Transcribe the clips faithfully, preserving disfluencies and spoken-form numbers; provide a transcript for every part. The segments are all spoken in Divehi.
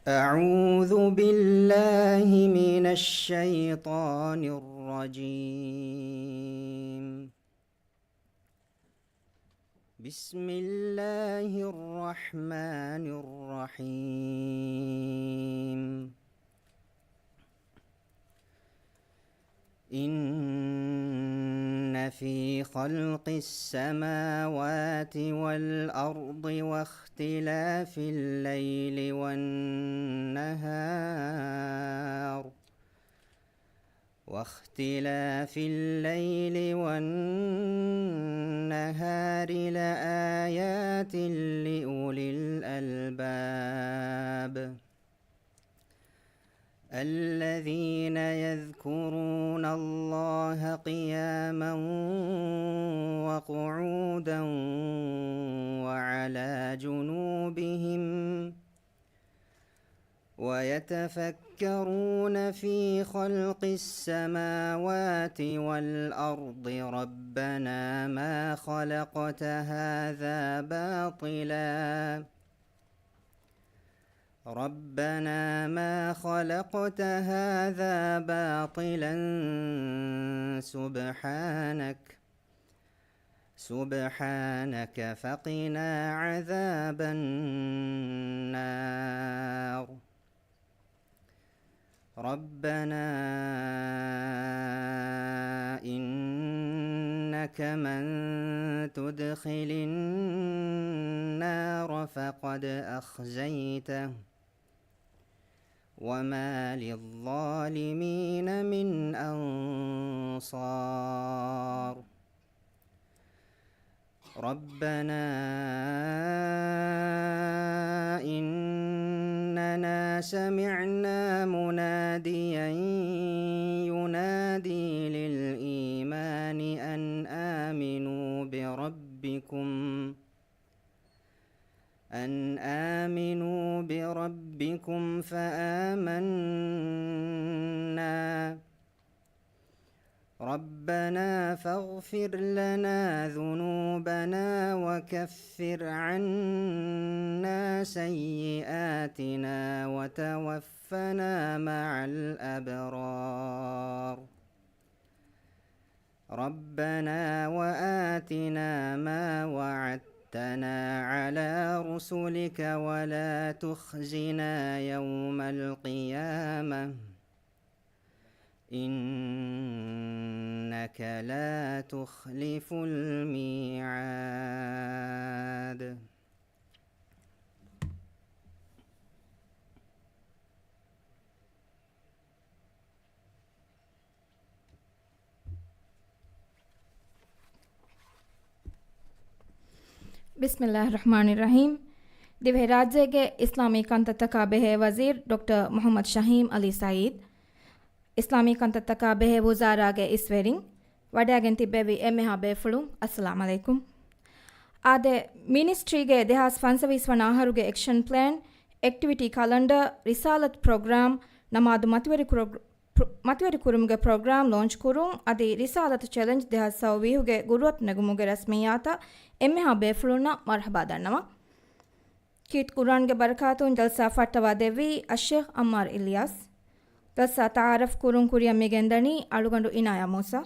أعوذ بالله من الشيطان الرجيم. بسم الله الرحمن الرحيم. إن في خلق السماوات والأرض واختلاف الليل والنهار، واختلاف الليل والنهار لآيات لأولي الألباب. الذين يذكرون الله قياما وقعودا وعلى جنوبهم، ويتفكرون في خلق السماوات والأرض ربنا ما خلقت هذا باطلا، ربنا ما خلقت هذا باطلا سبحانك، سبحانك فقنا عذاب النار. ربنا إنك من تدخل النار فقد أخزيته، وما للظالمين من أنصار. ربنا إننا سمعنا مناديا ينادي للإيمان أن آمنوا بربكم، أن آمنوا بربكم فآمنا، ربنا فاغفر لنا ذنوبنا وكفر عنا سيئاتنا وتوفنا مع الأبرار. ربنا وآتنا ما وعدتنا على رسلك ولا تخزنا يوم القيامة، إنك لا تخلف الميعاد. ބިސްމިއްލާހި ރަޙްމާނި ރަޙީމް. ދިވެހިރާއްޖޭގެ އިސްލާމީ ކަންތައްތަކާ ބެހޭ ވަޒީރު ޑޮކްޓަރ މުޙައްމަދު ޝަހީމް ޢަލީ ސަޢީދު، އިސްލާމީ ކަންތައްތަކާ ބެހޭ ވުޒާރާގެ އިސްވެރިން، ވަޑައިގެން ތިއްބެވި އެންމެހާ ބޭފުޅުން، އައްސަލާމް ޢަލައިކުމް. އާދެ، މިނިސްޓްރީގެ ދެހާސް ފަންސަވީސް ވަނަ އަހަރުގެ އެކްޝަން ޕްލޭން، އެކްޓިވިޓީ ކަލަންޑަރ، ރިސާލަތު ޕްރޮގްރާމް، ނަމާދު މަތިވެރި ކުރު-، ޕްރޮ-، މަތިވެރި ކުރުމުގެ ޕްރޮގްރާމް ލޯންޗް ކުރުން، އަދި ރިސާލަތު ޗެލެންޖް ދެހާސް ސައުވީހުގެ ގުރުއަތު ނެގުމުގެ ރަސްމިއްޔާތަށް އެންމެހާ ބޭފުޅުންނަށް މަރުޙަބާ ދަންނަވަން. ކީރިތި ޤުރްއާންގެ ބަރަކާތުން ޖަލްސާ ފައްޓަވާ ދެއްވީ އައްޝޭޚް ޢައްމާރު އިލްޔާސް. ޖަލްސާ ތަޢާރަފް ކުރުން ކުރިއަށް މިގެންދަނީ އަޅުގަނޑު އިނާޔާ މޫސާ.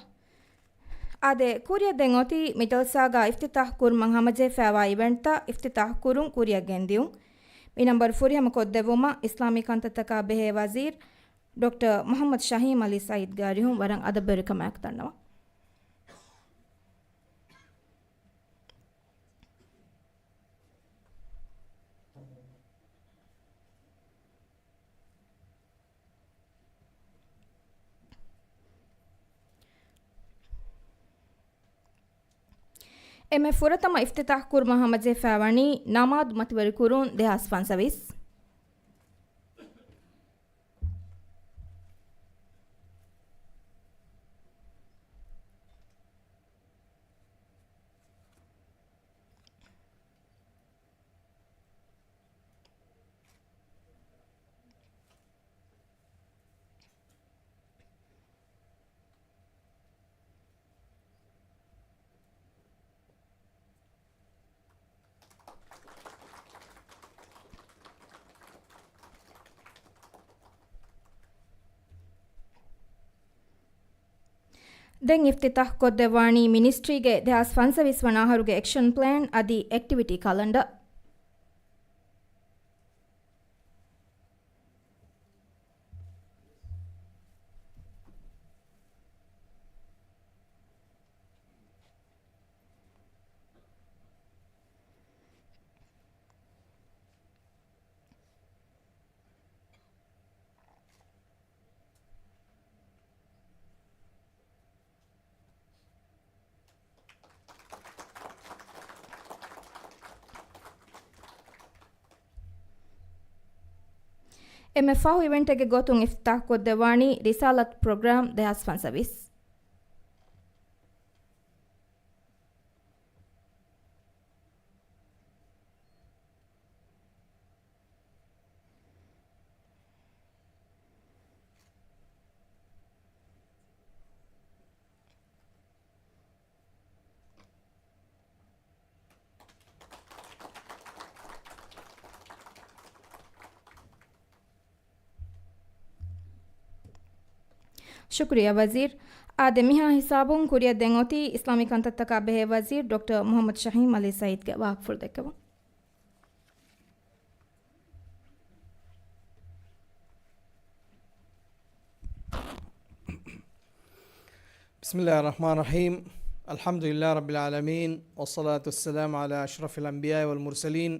އާދެ، ކުރިއަށް ދެން އޮތީ މި ޖަލްސާގަ އިފްތިތާޙް ކުރުމަށް ހަމަޖެހިފައިވާ އިވެންޓްތައް އިފްތިތާޙް ކުރުން ކުރިއަށް ގެންދިއުން. މި ނަންބަރު ފުރިހަމަ ކޮށްދެއްވުމަށް އިސްލާމީ ކަންތައްތަކާ ބެހޭ ވަޒީރު ޑޮކްޓަރ މުޙައްމަދު ޝަހީމް ޢަލީ ސަޢީދުގެ އަރިހުން ވަރަށް އަދަބުވެރިކަމާއެކު ދަންނަވަން. އެންމެ ފުރަތަމަ އިފްތިތާޙް ކުރުމަށް ހަމަޖެހިފައިވަނީ ނަމާދު މަތިވެރިކުރުން ދެހާސް ފަންސަވީސް. ދެން އިފްތިތާޙް ކޮށްދެއްވާނީ މިނިސްޓްރީގެ ދެހާސް ފަންސަވީސް ވަނަ އަހަރުގެ އެކްޝަން ޕްލޭން އަދި އެކްޓިވިޓީ ކަލަންޑަ. އެންމެ ފަހު އިވެންޓެއްގެ ގޮތުން އިފްތިތާޙް ކޮށްދެއްވާނީ ރިސާލަތު ޕްރޮގްރާމް ދެހާސް ފަންސަވީސް. ޝުކުރިއްޔާ ވަޒީރު. އާދެ، މިހާ ހިސާބުން ކުރިއަށް ދެން އޮތީ އިސްލާމީ ކަންތައްތަކާ ބެހޭ ވަޒީރު ޑޮކްޓަރ މުޙައްމަދު ޝަހީމް ޢަލީ ސަޢީދުގެ ވާހަކަފުޅު ދެއްކެވުން. بسم الله الرحمن الرحيم. الحمد لله رب العالمين، والصلاة والسلام على أشرف الأنبياء والمرسلين،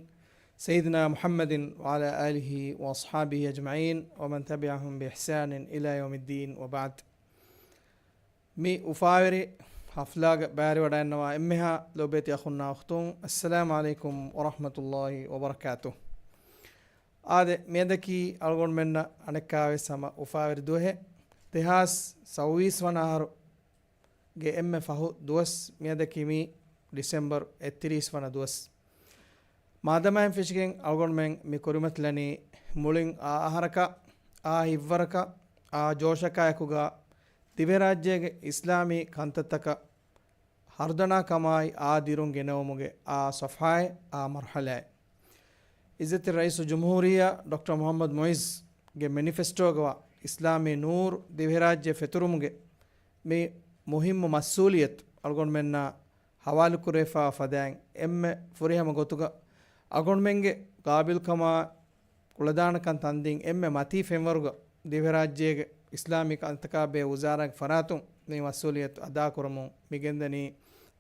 سيدنا محمد وعلى آله وأصحابه أجمعين، ومن تبعهم بإحسان إلى يوم الدين، وبعد. މި އުފާވެރި ޙަފްލާގަ ބައިވެރިވަޑައިގަންނަވާ އެންމެހާ ލޯބިވެތި އަޚުންނާ އުޚްތުން، އައްސަލާމު ޢަލައިކުމް ވަރަޙްމަތުﷲި ވަބަރަކާތުހު. އާދެ، މިއަދަކީ އަޅުގަނޑުމެންނަށް އަނެއްކާވެސް ހަމަ އުފާވެރި ދުވަހެއް. ދެހާސް ސައުވީސް ވަނަ އަހަރުގެ އެންމެ ފަހު ދުވަސް، މިއަދަކީ މި ޑިސެމްބަރު އެއްތިރީސް ވަނަ ދުވަސް. މާދަމާއިން ފެށިގެން އަޅުގަނޑުމެން މި ކުރިމަތިލަނީ މުޅިން އާ އަހަރަކަށް، އާ ހިތްވަރަކަށް، އާ ޖޯޝަކާއެކުގަ ދިވެހިރާއްޖޭގެ އިސްލާމީ ކަންތައްތަކަށް ހަރުދަނާ ކަމާއި އާ ދިރުން ގެނައުމުގެ އާ ޞަފްޙާއެއް، އާ މަރުޙަލާއެއް. ޢިއްޒަތްތެރި ރައީސުލްޖުމްހޫރިއްޔާ ޑޮކްޓަރ މުޙައްމަދު މުޢިއްޒުގެ މެނިފެސްޓޯގަވާ އިސްލާމީ ނޫރު ދިވެހިރާއްޖެ ފެތުރުމުގެ މި މުހިއްމު މަސްއޫލިއްޔަތު އަޅުގަނޑުމެންނާ ހަވާލުކުރެވިފާވާ ފަދައިން އެންމެ ފުރިހަމަ ގޮތުގަ އަޅުގަނޑުމެންގެ ގާބިލްކަމާ ކުޅަދާނަކަން ތަންދިން އެންމެ މަތީ ފެންވަރުގަ ދިވެހިރާއްޖޭގެ އިސްލާމީ ކަންތަކާ ބެހޭ ވުޒާރާގެ ފަރާތުން މި މަސްއޫލިއްޔަތު އަދާކުރަމުން މިގެންދަނީ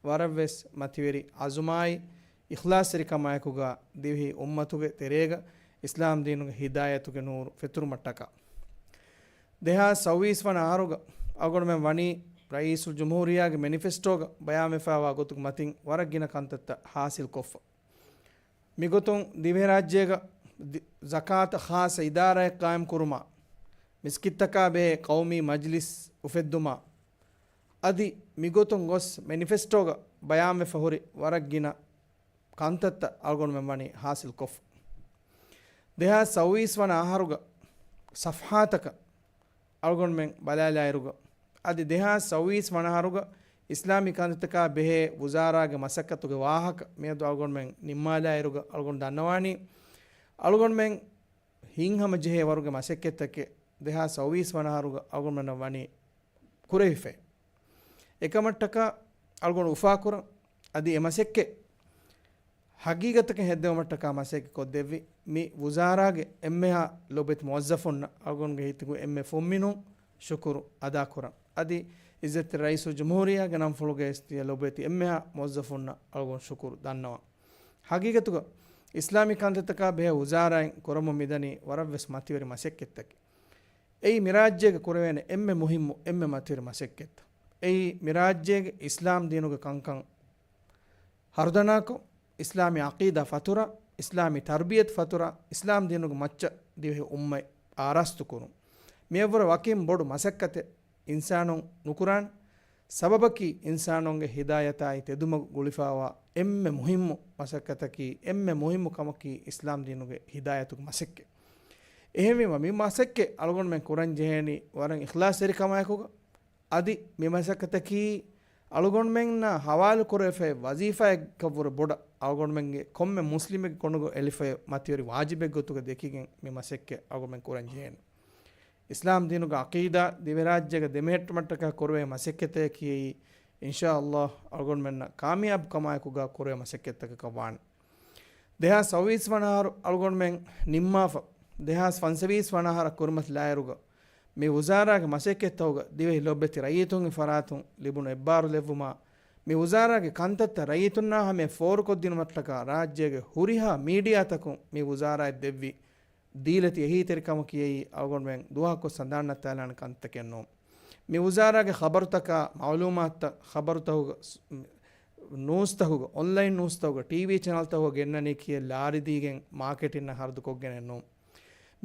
ވަރަށްވެސް މަތިވެރި ޢަޒުމާއި އިޚްލާޞްތެރިކަމާއެކުގަ ދިވެހި އުއްމަތުގެ ތެރޭގަ އިސްލާމްދީނުގެ ހިދާޔަތުގެ ނޫރު ފެތުރުމަށްޓަކާ. ދެހާސް ސައުވީސް ވަނަ އަހަރުގަ އަޅުގަނޑުމެން ވަނީ ރައީސުލްޖުމްހޫރިއްޔާގެ މެނިފެސްޓޯގަ ބަޔާންވެފާވާ ގޮތުގެ މަތިން ވަރަށް ގިނަ ކަންތައްތައް ޙާޞިލްކޮށްފަ. މިގޮތުން ދިވެހިރާއްޖޭގަ ދި-، ޒަކާތަށް ޚާއްޞަ އިދާރާއެއް ޤާއިމް ކުރުމާ، މިސްކިތްތަކާ ބެހޭ ޤައުމީ މަޖްލިސް އުފެއްދުމާ، އަދި މިގޮތުން ގޮސް މެނިފެސްޓޯގަ ބަޔާންވެފަ ހުރި ވަރަށް ގިނަ ކަންތައްތައް އަޅުގަނޑުމެން ވަނީ ޙާޞިލްކޮށްފަ. ދެހާސް ސައުވީސް ވަނަ އަހަރުގަ ޞަފްޙާތަކަށް އަޅުގަނޑުމެން ބަލާލާއިރުގަ، އަދި ދެހާސް ސައުވީސް ވަނަ އަހަރުގަ އިސްލާމީ ކަންތައްތަކާ ބެހޭ ވުޒާރާގެ މަސައްކަތުގެ ވާހަކަ މިއަދު އަޅުގަނޑުމެން ނިންމާލާއިރުގަ، އަޅުގަނޑު ދަންނަވާނީ، އަޅުގަނޑުމެން ހިތްހަމަޖެހޭ ވަރުގެ މަސައްކަތްތަކެއް ދެހާސް ސައުވީސް ވަނަ އަހަރުގަ އަޅުގަނޑުމެންނަށް ވަނީ ކުރެވިފައި. އެކަމަށްޓަކާ އަޅުގަނޑު އުފާކުރަން، އަދި އެ މަސައްކަތް ހަގީގަތަކަށް ހެއްދެވުމަށްޓަކާ މަސައްކަތް ކޮށްދެއްވި މި ވުޒާރާގެ އެންމެހާ ލޮބެތި މުވައްޒަފުންނަށް އަޅުގަނޑުގެ ހިތުގެ އެންމެ ފުންމިނުން ޝުކުރު އަދާކުރަން. އަދި ޢިއްޒަތްތެރި ރައީސުލްޖުމްހޫރިއްޔާގެ ނަންފުޅުގައި ތިޔަ ލޮބެތި އެންމެހާ މުވައްޒަފުންނަށް އަޅުގަނޑު ޝުކުރު ދަންނަވަން. ހަގީގަތުގަ އިސްލާމީ ކަންތައްތަކާ ބެހޭ ވުޒާރާއިން ކުރަމުން މިދަނީ ވަރަށްވެސް މަތިވެރި މަސައްކަތްތަކެއް. އެއީ މިރާއްޖޭގަ ކުރެވޭނެ އެންމެ މުހިއްމު، އެންމެ މަތިވެރި މަސައްކަތްތައް. އެއީ މިރާއްޖޭގެ އިސްލާމް ދީނުގެ ކަންކަން ހަރުދަނާކޮށް، އިސްލާމީ ޢަޤީދާ ފަތުރަށް، އިސްލާމީ ތަރްބިޔަތު ފަތުރަށް، އިސްލާމް ދީނުގެ މައްޗަށް ދިވެހި އުއްމަތް އާރާސްތުކުރުން. މިއަށްވުރެ ވަކިން ބޮޑު މަސައްކަތެއް އިންސާނުން ނުކުރާނެ. ސަބަބަކީ އިންސާނުންގެ ހިދާޔަތާއި ތެދުމަގު ގުޅިފާވާ އެންމެ މުހިއްމު މަސައްކަތަކީ، އެންމެ މުހިއްމު ކަމަކީ އިސްލާމް ދީނުގެ ހިދާޔަތުގެ މަސައްކަތް. އެހެންވީމަ މި މަސައްކަތް އަޅުގަނޑުމެން ކުރަން ޖެހޭނީ ވަރަށް އިޚްލާޞްތެރިކަމާއެކުގަ، އަދި މި މަސައްކަތަކީ އަޅުގަނޑުމެންނާ ހަވާލުކުރެވިފައި ވަޒީފާއެއްގަވުރެ ބޮޑަށް އަޅުގަނޑުމެންގެ ކޮންމެ މުސްލިމެއްގެ ކޮނޑުގަ އެޅިފައި މަތިވެރި ވާޖިބެއްގޮތުގަ ދެކިގެން މި މަސައްކަތް އަޅުގަނޑުމެން ކުރަން ޖެހޭނެ. އިސްލާމް ދީނުގެ ޢަޤީދާ ދިވެހިރާއްޖޭގަ ދެމެހެއްޓުމަށްޓަކާ ކުރެވޭ މަސައްކަތަކީ، އިންޝާﷲ، އަޅުގަނޑުމެންނަށް ކާމިޔާބުކަމާއެކުގަ ކުރެވޭ މަސައްކަތްތަކަކަށް ވާނެ. ދެހާސް ސައުވީސް ވަނަ އަހަރު އަޅުގަނޑުމެން ނިންމާފަ، ދެހާސް ފަންސަވީސް ވަނަ އަހަރަށް ކުރިމަތިލާއިރުގަ، މި ވުޒާރާގެ މަސައްކަތްތަކުގަ ދިވެހި ލޮބުވެތި ރައްޔިތުންގެ ފަރާތުން ލިބުނު އެއްބާރުލެއްވުމާ، މި ވުޒާރާގެ ކަންތައްތައް ރައްޔިތުންނާ ހަމަޔަށް ފޯރުކޮށްދިނުމަށްޓަކާ ރާއްޖޭގެ ހުރިހާ މީޑިއާތަކުން މި ވުޒާރާއަށް ދެއްވި ދީލަތި އެހީތެރިކަމަކީ އެއީ އަޅުގަނޑުމެން ދުވަހަކު ސަނދާން ނައްތާލާނެ ކަންތަކެއް ނޫން. މި ވުޒާރާގެ ޚަބަރުތަކާ، މަޢުލޫމާތުތައް، ޚަބަރުތަކުގަ، ސް-، ނޫސްތަކުގަ، އޮންލައިން ނޫސްތަކުގަ، ޓީވީ ޗެނަލްތަކުގަ ގެންނަނީ ކިޔެއް ލާރިދީގެން މާކެޓިންނަށް ހަރަދުކޮށްގެނެއް ނޫން.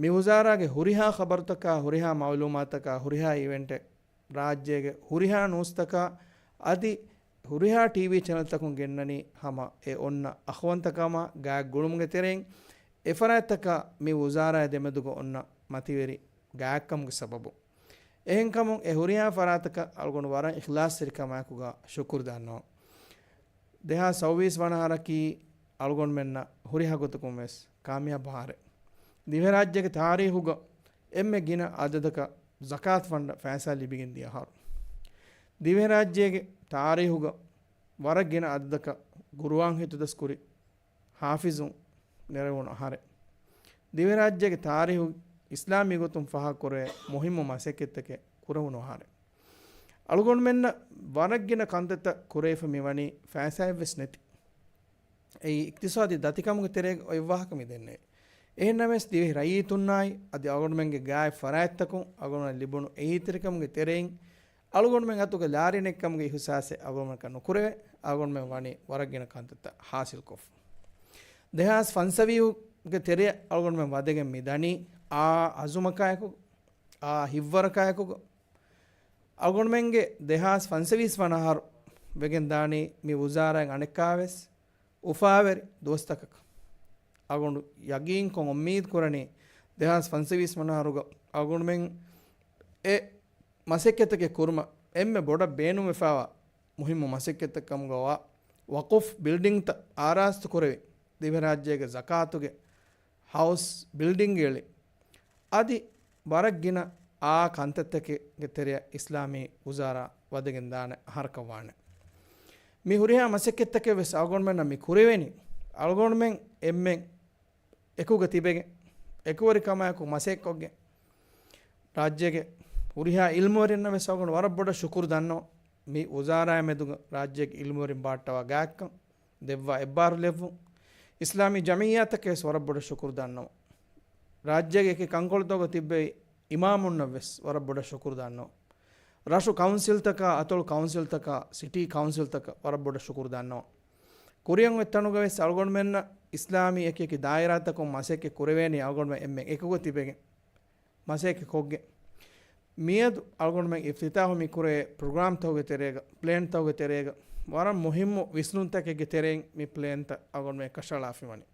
މި ވުޒާރާގެ ހުރިހާ ޚަބަރުތަކާ، ހުރިހާ މަޢުލޫމާތަކާ، ހުރިހާ އިވެންޓެއް، ރާއްޖޭގެ ހުރިހާ ނޫސްތަކާ އަދި ހުރިހާ ޓީވީ ޗެނަލްތަކުން ގެންނަނީ ހަމަ އެ އޮންނަ އަޚުވަންތަކަމާ ގާތް ގުޅުމުގެ ތެރެއިން އެ ފަރާތްތަކާ މި ވުޒާރާއާ ދެމެދުގަ އޮންނަ މަތިވެރި ގާތްކަމުގެ ސަބަބުން. އެހެންކަމުން އެ ހުރިހާ ފަރާތަކަށް އަޅުގަނޑު ވަރަށް އިޚްލާޞްތެރިކަމާއެކުގަ ޝުކުރު ދަންނަވަން. ދެހާސް ސައުވީސް ވަނަ އަހަރަކީ އަޅުގަނޑުމެންނަށް ހުރިހާ ގޮތަކުން ވެސް ކާމިޔާބު އަހަރެއް. ދިވެހިރާއްޖޭގެ ތާރީޚުގަ އެންމެ ގިނަ އަދަދަކަށް ޒަކާތު ފަންޑަށް ފައިސާ ލިބިގެން ދިޔަ އަހަރު. ދިވެހިރާއްޖޭގެ ތާރީޚުގަ ވަރަށް ގިނަ އަދަދަކަށް ޤުރުއާން ހިތުދަސްކުރި ޙާފިޒުން ނެރެވުނު އަހަރެއް. ދިވެހިރާއްޖޭގެ ތާރީޚު އިސްލާމީ ގޮތުން ފާހަގަކުރެވޭ މުހިއްމު މަސައްކަތްތަކެއް ކުރެވުނު އަހަރެއް. އަޅުގަނޑުމެންނަށް ވަރަށް ގިނަ ކަންތައްތައް ކުރެވިފަ މިވަނީ ފައިސާއެއްވެސް ނެތި. އެއީ އިޤްތިޞާދީ ދަތިކަމުގެ ތެރޭގަ އޮތް ވާހަކަ މި ދެންނެވި. އެހެންނަމަވެސް ދިވެހި ރައްޔިތުންނާއި އަދި އަޅުގަނޑުމެންގެ ގާތް ފަރާތްތަކުން އަޅުގަނޑުމެން ލިބުނު އެހީތެރިކަމުގެ ތެރެއިން އަޅުގަނޑުމެން އަތުގަ ލާރިނެއްކަމުގެ އިޙުސާސެއް އަޅުގަނޑުމެންނަކަށް ނުކުރެވޭ. އަޅުގަނޑުމެން ވަނީ ވަރަށް ގިނަ ކަންތައްތައް ޙާޞިލްކޮށްފަ. ދެހާސް ފަންސަވީހުގެ ތެރެއަށް އަޅުގަނޑުމެން ވަދެގެން މި ދަނީ އާ އަޒުމަކާއެކު، އާ ހިތްވަރަކާއެކު. އަޅުގަނޑުމެންގެ ދެހާސް ފަންސަވީސް ވަނަ އަހަރު ވެގެން ދާނީ މި ވުޒާރާއިން އަނެއްކާވެސް އުފާވެރި ދުވަސްތަކަކަށް. އަޅުގަނޑު ޔަގީންކޮށް އުއްމީދު ކުރަނީ، ދެހާސް ފަންސަވީސް ވަނަ އަހަރުގަ އަޅުގަނޑުމެން އެ މަސައްކަތްތަކެއް ކުރުމަށް އެންމެ ބޮޑަށް ބޭނުންވެފައިވާ މުހިއްމު މަސައްކަތްތައް ކަމުގަ ވާ ވަޤުފް ބިލްޑިންގްތައް އާރާސްތު ކުރެވި، ދިވެހިރާއްޖޭގެ ޒަކާތުގެ ހައުސް ބިލްޑިންގް އެޅި، އަދި ވަރަށް ގިނަ އާ ކަންތައްތަކެއްގެ ތެރެއަށް އިސްލާމީ ވުޒާރާ ވަދެގެން ދާނެ އަހަރަކަށް ވާނެ. މި ހުރިހާ މަސައްކަތްތަކެއް ވެސް އަޅުގަނޑުމެންނަށް މި ކުރެވެނީ، އަޅުގަނޑުމެން އެންމެން އެކުގަ ތިބެގެން، އެކުވެރިކަމާއެކު މަސައްކަތްކޮށްގެން، ރާއްޖޭގެ ހުރިހާ އިލްމުވެރިންނަށް ވެސް އަޅުގަނޑު ވަރަށް ބޮޑަށް ޝުކުރު ދަންނަވަން. މި ވުޒާރާއާ މެދުގަ ރާއްޖޭގެ އިލްމުވެރިން ބާއްޓަވާ ގާތްކަން، ދެއްވާ އެއްބާރުލެއްވުން، އިސްލާމީ ޖަމިއްޔާތަކަށް ވެސް ވަރަށް ބޮޑަށް ޝުކުރު ދަންނަވަން. ރާއްޖޭގެ އެކި ކަންކޮޅުތަކުގަ ތިއްބެވި އިމާމުންނަށް ވެސް ވަރަށް ބޮޑަށް ޝުކުރު ދަންނަވަން. ރަށު ކައުންސިލްތަކާ، އަތޮޅު ކައުންސިލްތަކާ، ސިޓީ ކައުންސިލްތަކަށް ވަރަށް ބޮޑަށް ޝުކުރު ދަންނަވަން. ކުރިއަށް އޮތް ތަނުގަ ވެސް އަޅުގަނޑުމެންނަށް އިސްލާމީ އެކި އެކި ދާއިރާތަކުން މަސައްކަތް ކުރެވޭނީ އަޅުގަނޑުމެން އެންމެން އެކުގަ ތިބެގެން މަސައްކަތް ކޮށްގެން. މިއަދު އަޅުގަނޑުމެން އިފްތިތާޙު މި ކުރެވޭ ޕްރޮގްރާމްތަކުގެ ތެރޭގަ، ޕްލޭންތަކުގެ ތެރޭގަ، ވަރަށް މުހިއްމު ވިސްނުންތަކެއްގެ ތެރެއިން މި ޕްލޭންތައް އަޅުގަނޑުމެން އެކަށައަޅާފައިވަނީ.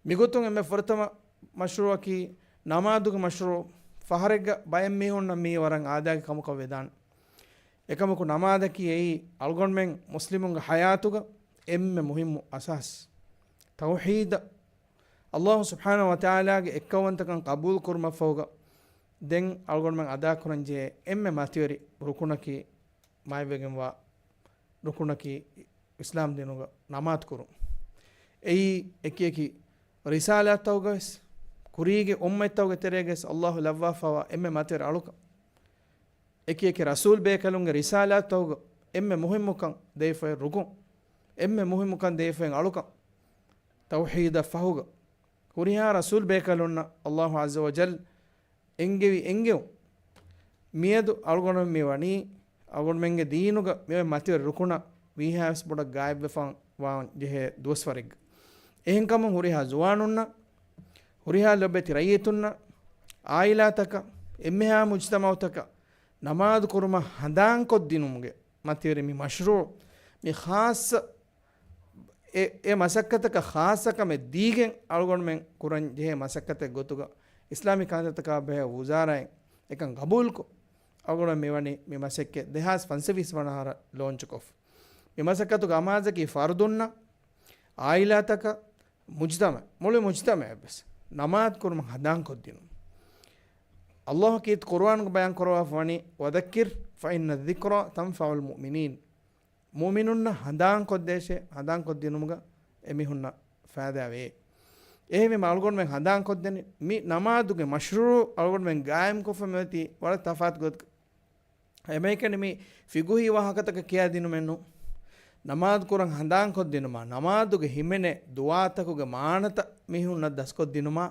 މިގޮތުން އެންމެ ފުރަތަމަ މަޝްރޫޢަކީ ނަމާދުގެ މަޝްރޫޢު. ފަހަރެއްގަ ބައެއް މީހުންނަށް މީ ވަރަށް އާދައިގެ ކަމަކަށް ވެދާނެ. އެކަމަކު ނަމާދަކީ އެއީ އަޅުގަނޑުމެން މުސްލިމުންގެ ޙަޔާތުގަ އެންމެ މުހިއްމު އަސާސް. ތައުޙީދަށް، ﷲ ސުބްޙާނަހޫ ވަތަޢާލާގެ އެއްކައުވަންތަކަން ޤަބޫލު ކުރުމަށްފަހުގަ ދެން އަޅުގަނޑުމެން އަދާކުރަންޖެހޭ އެންމެ މަތިވެރި ރުކުނަކީ މާތްވެގެންވާ ރުކުނަކީ އިސްލާމް ދީނުގަ ނަމާދު ކުރުން. އެއީ އެކި އެކި ރިސާލާތްތަކުގަވެސް، ކުރީގެ އުއްމަތްތަކުގެ ތެރޭގަވެސް ﷲ ލައްވާފައިވާ އެންމެ މަތިވެރި އަޅުކަން. އެކި އެކި ރަސޫލް ބޭކަލުންގެ ރިސާލާތްތަކުގަ އެންމެ މުހިއްމުކަން ދެވިފައި ރުކުން، އެންމެ މުހިއްމުކަން ދެވިފައި އަޅުކަން، ތައުޙީދަށް ފަހުގަ ހުރިހާ ރަސޫލް ބޭކަލުންނަށް ﷲ ޢައްޒަ ވަޖައްލަ އެންގެވި އެންގެވުން. މިއަދު އަޅުގަނޑުމެން މި ވަނީ އަޅުގަނޑުމެންގެ ދީނުގަ މިއޮތް މަތިވެރި ރުކުނަށް ވީހާވެސް ބޮޑަށް ގާތްވެފަ ވާން ޖެހޭ ދުވަސްވަރެއްގަ. އެހެންކަމުން ހުރިހާ ޒުވާނުންނަށް، ހުރިހާ ލޮބެތި ރައްޔިތުންނަށް، އާއިލާތަކަށް، އެންމެހާ މުޖްތަމަޢުތަކަށް ނަމާދު ކުރުމަށް ހަނދާންކޮށްދިނުމުގެ މަތިވެރި މި މަޝްރޫޢު، މި ޚާއްޞަ އެ، އެ މަސައްކަތަކަށް ޚާއްޞަކަމެއް ދީގެން އަޅުގަނޑުމެން ކުރަން ޖެހޭ މަސައްކަތެއް ގޮތުގަ އިސްލާމީ ކަންތައްތަކާ ބެހޭ ވުޒާރާއިން އެކަން ގަބޫލުކޮށް، އަޅުގަނޑުމެން މިވަނީ މި މަސައްކަތް ދެހާސް ފަންސަވީސް ވަނަ އަހަރަށް ލޯންޗުކޮށްފަ. މި މަސައްކަތުގެ އަމާޒަކީ ފަރުދުންނަށް، އާއިލާތަކަށް، މުޖްތަމަ، މުޅި މުޖްތަމައަށްވެސް ނަމާދު ކުރުމަށް ހަނދާންކޮށްދިނުން. ﷲ ކީރިތި ޤުރުއާނުގަ ބަޔާން ކުރައްވާފަ ވަނީ، "وذكر فإن الذكرى تنفع المؤمنين." މުއުމިނުންނަށް ހަނދާން ކޮށްދޭށޭ، ހަނދާން ކޮށްދިނުމުގަ އެމީހުންނަށް ފައިދާވޭ. އެހެންވީމަ އަޅުގަނޑުމެން ހަނދާން ކޮށްދެނީ، މި ނަމާދުގެ މަޝްރޫޢު އަޅުގަނޑުމެން ގާއިމްކޮށްފަ މިއޮތީ ވަރަށް ތަފާތު ގޮތަކަށް. އެމައިކަނި މި ފިޤުހީ ވާހަކަތަކަށް ކިޔާދިނުމެއްނު. ނަމާދު ކުރަން ހަނދާންކޮށްދިނުމާ، ނަމާދުގެ ހިމެނޭ ދުޢާތަކުގެ މާނަތައް މީހުންނަށް ދަސްކޮށްދިނުމާ،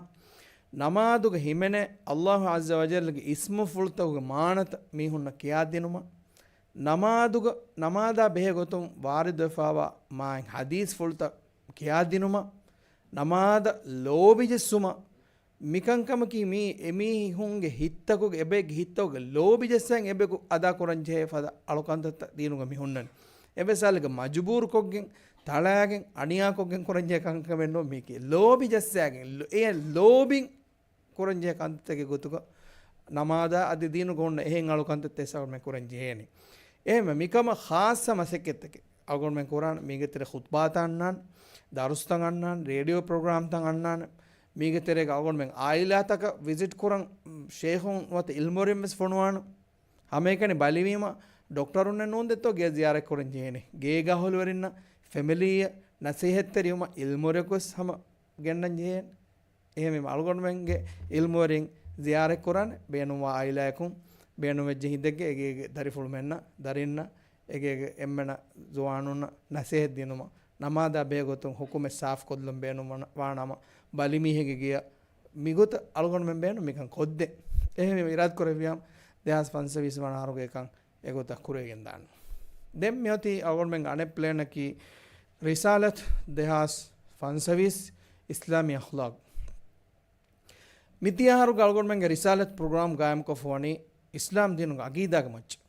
ނަމާދުގެ ހިމެނޭ ﷲ ޢައްޒަ ވަޖައްލަގެ އިސްމުފުޅުތަކުގެ މާނަތައް މީހުންނަށް ކިޔާދިނުމަށް، ނަމާދުގަ، ނަމާދާ ބެހޭ ގޮތުން ވާރިދުވެފާވާ މާތް ޙަދީޘްފުޅުތައް ކިޔާދިނުމަށް، ނަމާދަށް ލޯބިޖެއްސުމަށް، މިކަންކަމަކީ މީ އެމީހުންގެ ހިތްތަކުގެ، އެބައެއްގެ ހިތްތަކުގެ ލޯބި ޖައްސަން އެބައަކު އަދާ ކުރަން ޖެހޭ ފަދަ އަޅުކަންތައްތައް ދީނުގަ މި ހުންނަނީ. އެއްވެސް ހާލެއްގަ މަޖުބޫރުކޮށްގެން، ތަޅާގެން، އަނިޔާކޮށްގެން ކުރަން ޖެހޭ ކަންކަމެއް ނޫން މީކީ. ލޯބި ޖައްސާގެން، ލޯ-، އެ ލޯބިން ކުރަން ޖެހޭ ކަންތައްތަކެއް ގޮތުގަ ނަމާދާ އަދި ދީނުގަ ހުންނަ އެހެން އަޅުކަންތައްތައް އަޅުގަނޑުމެން ކުރަން ޖެހޭނީ. އެހެންވެ މިކަމަށް ޚާއްޞަ މަސައްކަތްތަކެއް އަޅުގަނޑުމެން ކުރާނެ. މީގެ ތެރޭ ޚުތުބާތައް އަންނާނެ، ދަރުސްތައް އަންނާނެ، ރޭޑިއޯ ޕްރޮގްރާމްތައް އަންނާނެ. މީގެ ތެރޭގަ އަޅުގަނޑުމެން އާއިލާތަކަށް ވިޒިޓް ކުރަން، ޝޭޚުން ނުވަތަ އިލްމުވެރިން ވެސް ފޮނުވާނެ. ހަމައެކަނި ބަލިވީމަ، ޑޮކްޓަރުންނެއް ނޫން ދެއްތޯ ގޭ ޒިޔާރަތް ކުރަން ޖެހޭނެ. ގޭގަ އަހުލުވެރިންނަށް ފެމިލީއަށް ނަސޭހަތްތެރިވުމަށް އިލްމުވެރިޔަކު ވެސް ހަމަ ގެންނަން ޖެހޭނެ. އެހެންވީމަ އަޅުގަނޑުމެންގެ އިލްމުވެރިން ޒިޔާރަތް ކުރާނެ، ބޭނުންވާ އާއިލާއަކުން ބޭނުންވެއްޖެ ހިނދެއްގެ އެގޭގެ ދަރިފުޅުމެންނަށް، ދަރިންނަށް، އެގޭގެ އެންމެނަށް ޒުވާނުންނަށް ނަސޭހަތް ދިނުމަށް، ނަމާދާ ބެހޭ ގޮތުން ޙުކުމެއް ސާފު ކޮށްލުން ބޭނުން ވަނަ-، ވާނަމަ، ބަލިމީހެއްގެ ގެޔަށް މިގޮތަށް އަޅުގަނޑުމެން ބޭނުން މިކަން ކޮށްދޭ. އެހެންވީމަ އިރާދަ ކުރެއްވިޔާ ދެހާސް ފަންސަވީސް ވަނަ އަހަރުގެ އެކަން އެގޮތަށް ކުރެވިގެން ދާން. ދެން މިއޮތީ އަޅުގަނޑުމެންގެ އަނެއް ޕްލޭނަކީ ރިސާލަތު ދެހާސް ފަންސަވީސް އިސްލާމީ އަޚްލާޤް. މިދިޔަ އަހަރުގެ އަޅުގަނޑުމެންގެ ރިސާލަތު ޕްރޮގްރާމް ގާއިމްކޮށްފަ ވަނީ އިސްލާމް ދީނުގެ އަގީދާގެ މައްޗަށް.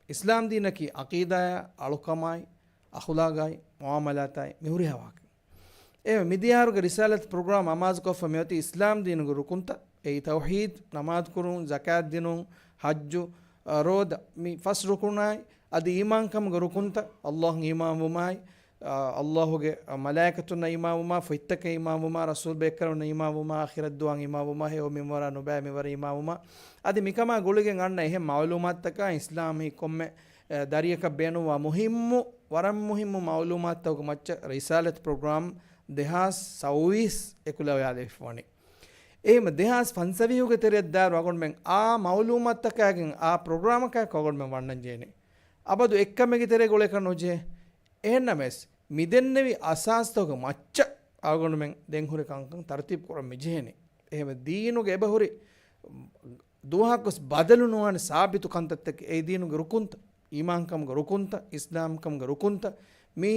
އިސްލާމް ދީނަކީ އަގީދާއާ، އަޅުކަމާއި، އަޚުލާގާއި، މުއާމަލާތާއި، މި ހުރިހާ ވާހަކަ. އެހެންވެ، މިދިޔަ އަހަރުގެ ރިސާލަތު ޕްރޮގްރާމް އަމާޒުކޮށްފަ މިއޮތީ އިސްލާމް ދީނުގެ ރުކުންތައް، އެއީ ތައުޙީދު، ނަމާދު ކުރުން، ޒަކާތް ދިނުން، ޙައްޖު، އަ، ރޯދަ، މި ފަސް ރުކުނާއި، އަދި އީމާންކަމުގެ ރުކުންތައް، ﷲ އަށް އީމާންވުމާއި، އަ، ﷲ ގެ، އަ، މަލާއިކަތުންނަށް އީމާންވުމާ، ފޮތްތަކަށް އީމާންވުމާ، ރަސޫލް ބޭކަލުންނަށް އީމާންވުމާ، އާޚިރަތް ދުވަހަށް އީމާންވުމާ، ހެޔޮ މިންވަރާ ނުބައި މިންވަރަށް އީމާންވުމާ، އަދި މިކަމާ ގުޅިގެން އަންނަ އެހެން މަޢުލޫމާތުތަކާ އިސްލާމީ ކޮންމެ، އެ، ދަރިއަކަށް ބޭނުންވާ މުހިއްމު، ވަރަށް މުހިއްމު މަޢުލޫމާތުތަކުގެ މައްޗަށް ރިސާލަތު ޕްރޮގްރާމް ދެހާސް ސައުވީސް އެކުލަވާލެވިފަ ވަނީ. އެހެންވެ ދެހާސް ފަންސަވީހުގެ ތެރެއަށްދާއިރު އަޅުގަނޑުމެން އާ މަޢުލޫމާތުތަކާގެން އާ ޕްރޮގްރާމަކާއެކު އަޅުގަނޑުމެން ވަންނަން ޖެހޭނެ. އަބަދު އެއްކަމެއްގެ ތެރޭގަ އުޅޭކަށް ނުޖެހޭ. އެހެންނަމަވެސް، މިދެންނެވި އަސާސްތަކުގެ މައްޗަށް އަޅުގަނޑުމެން ދެން ހުރި ކަންކަން ތަރުތީބު ކުރަން މިޖެހޭނެ. އެހެންވެ، ދީނުގެ އެބަހުރި ދުވަހަކުވެސް ބަދަލު ނުވާނެ ސާބިތު ކަންތައްތަކެއް، އެއީ ދީނުގެ ރުކުންތައް، އީމާންކަމުގެ ރުކުންތައް، އިސްލާމްކަމުގެ ރުކުންތައް، މީ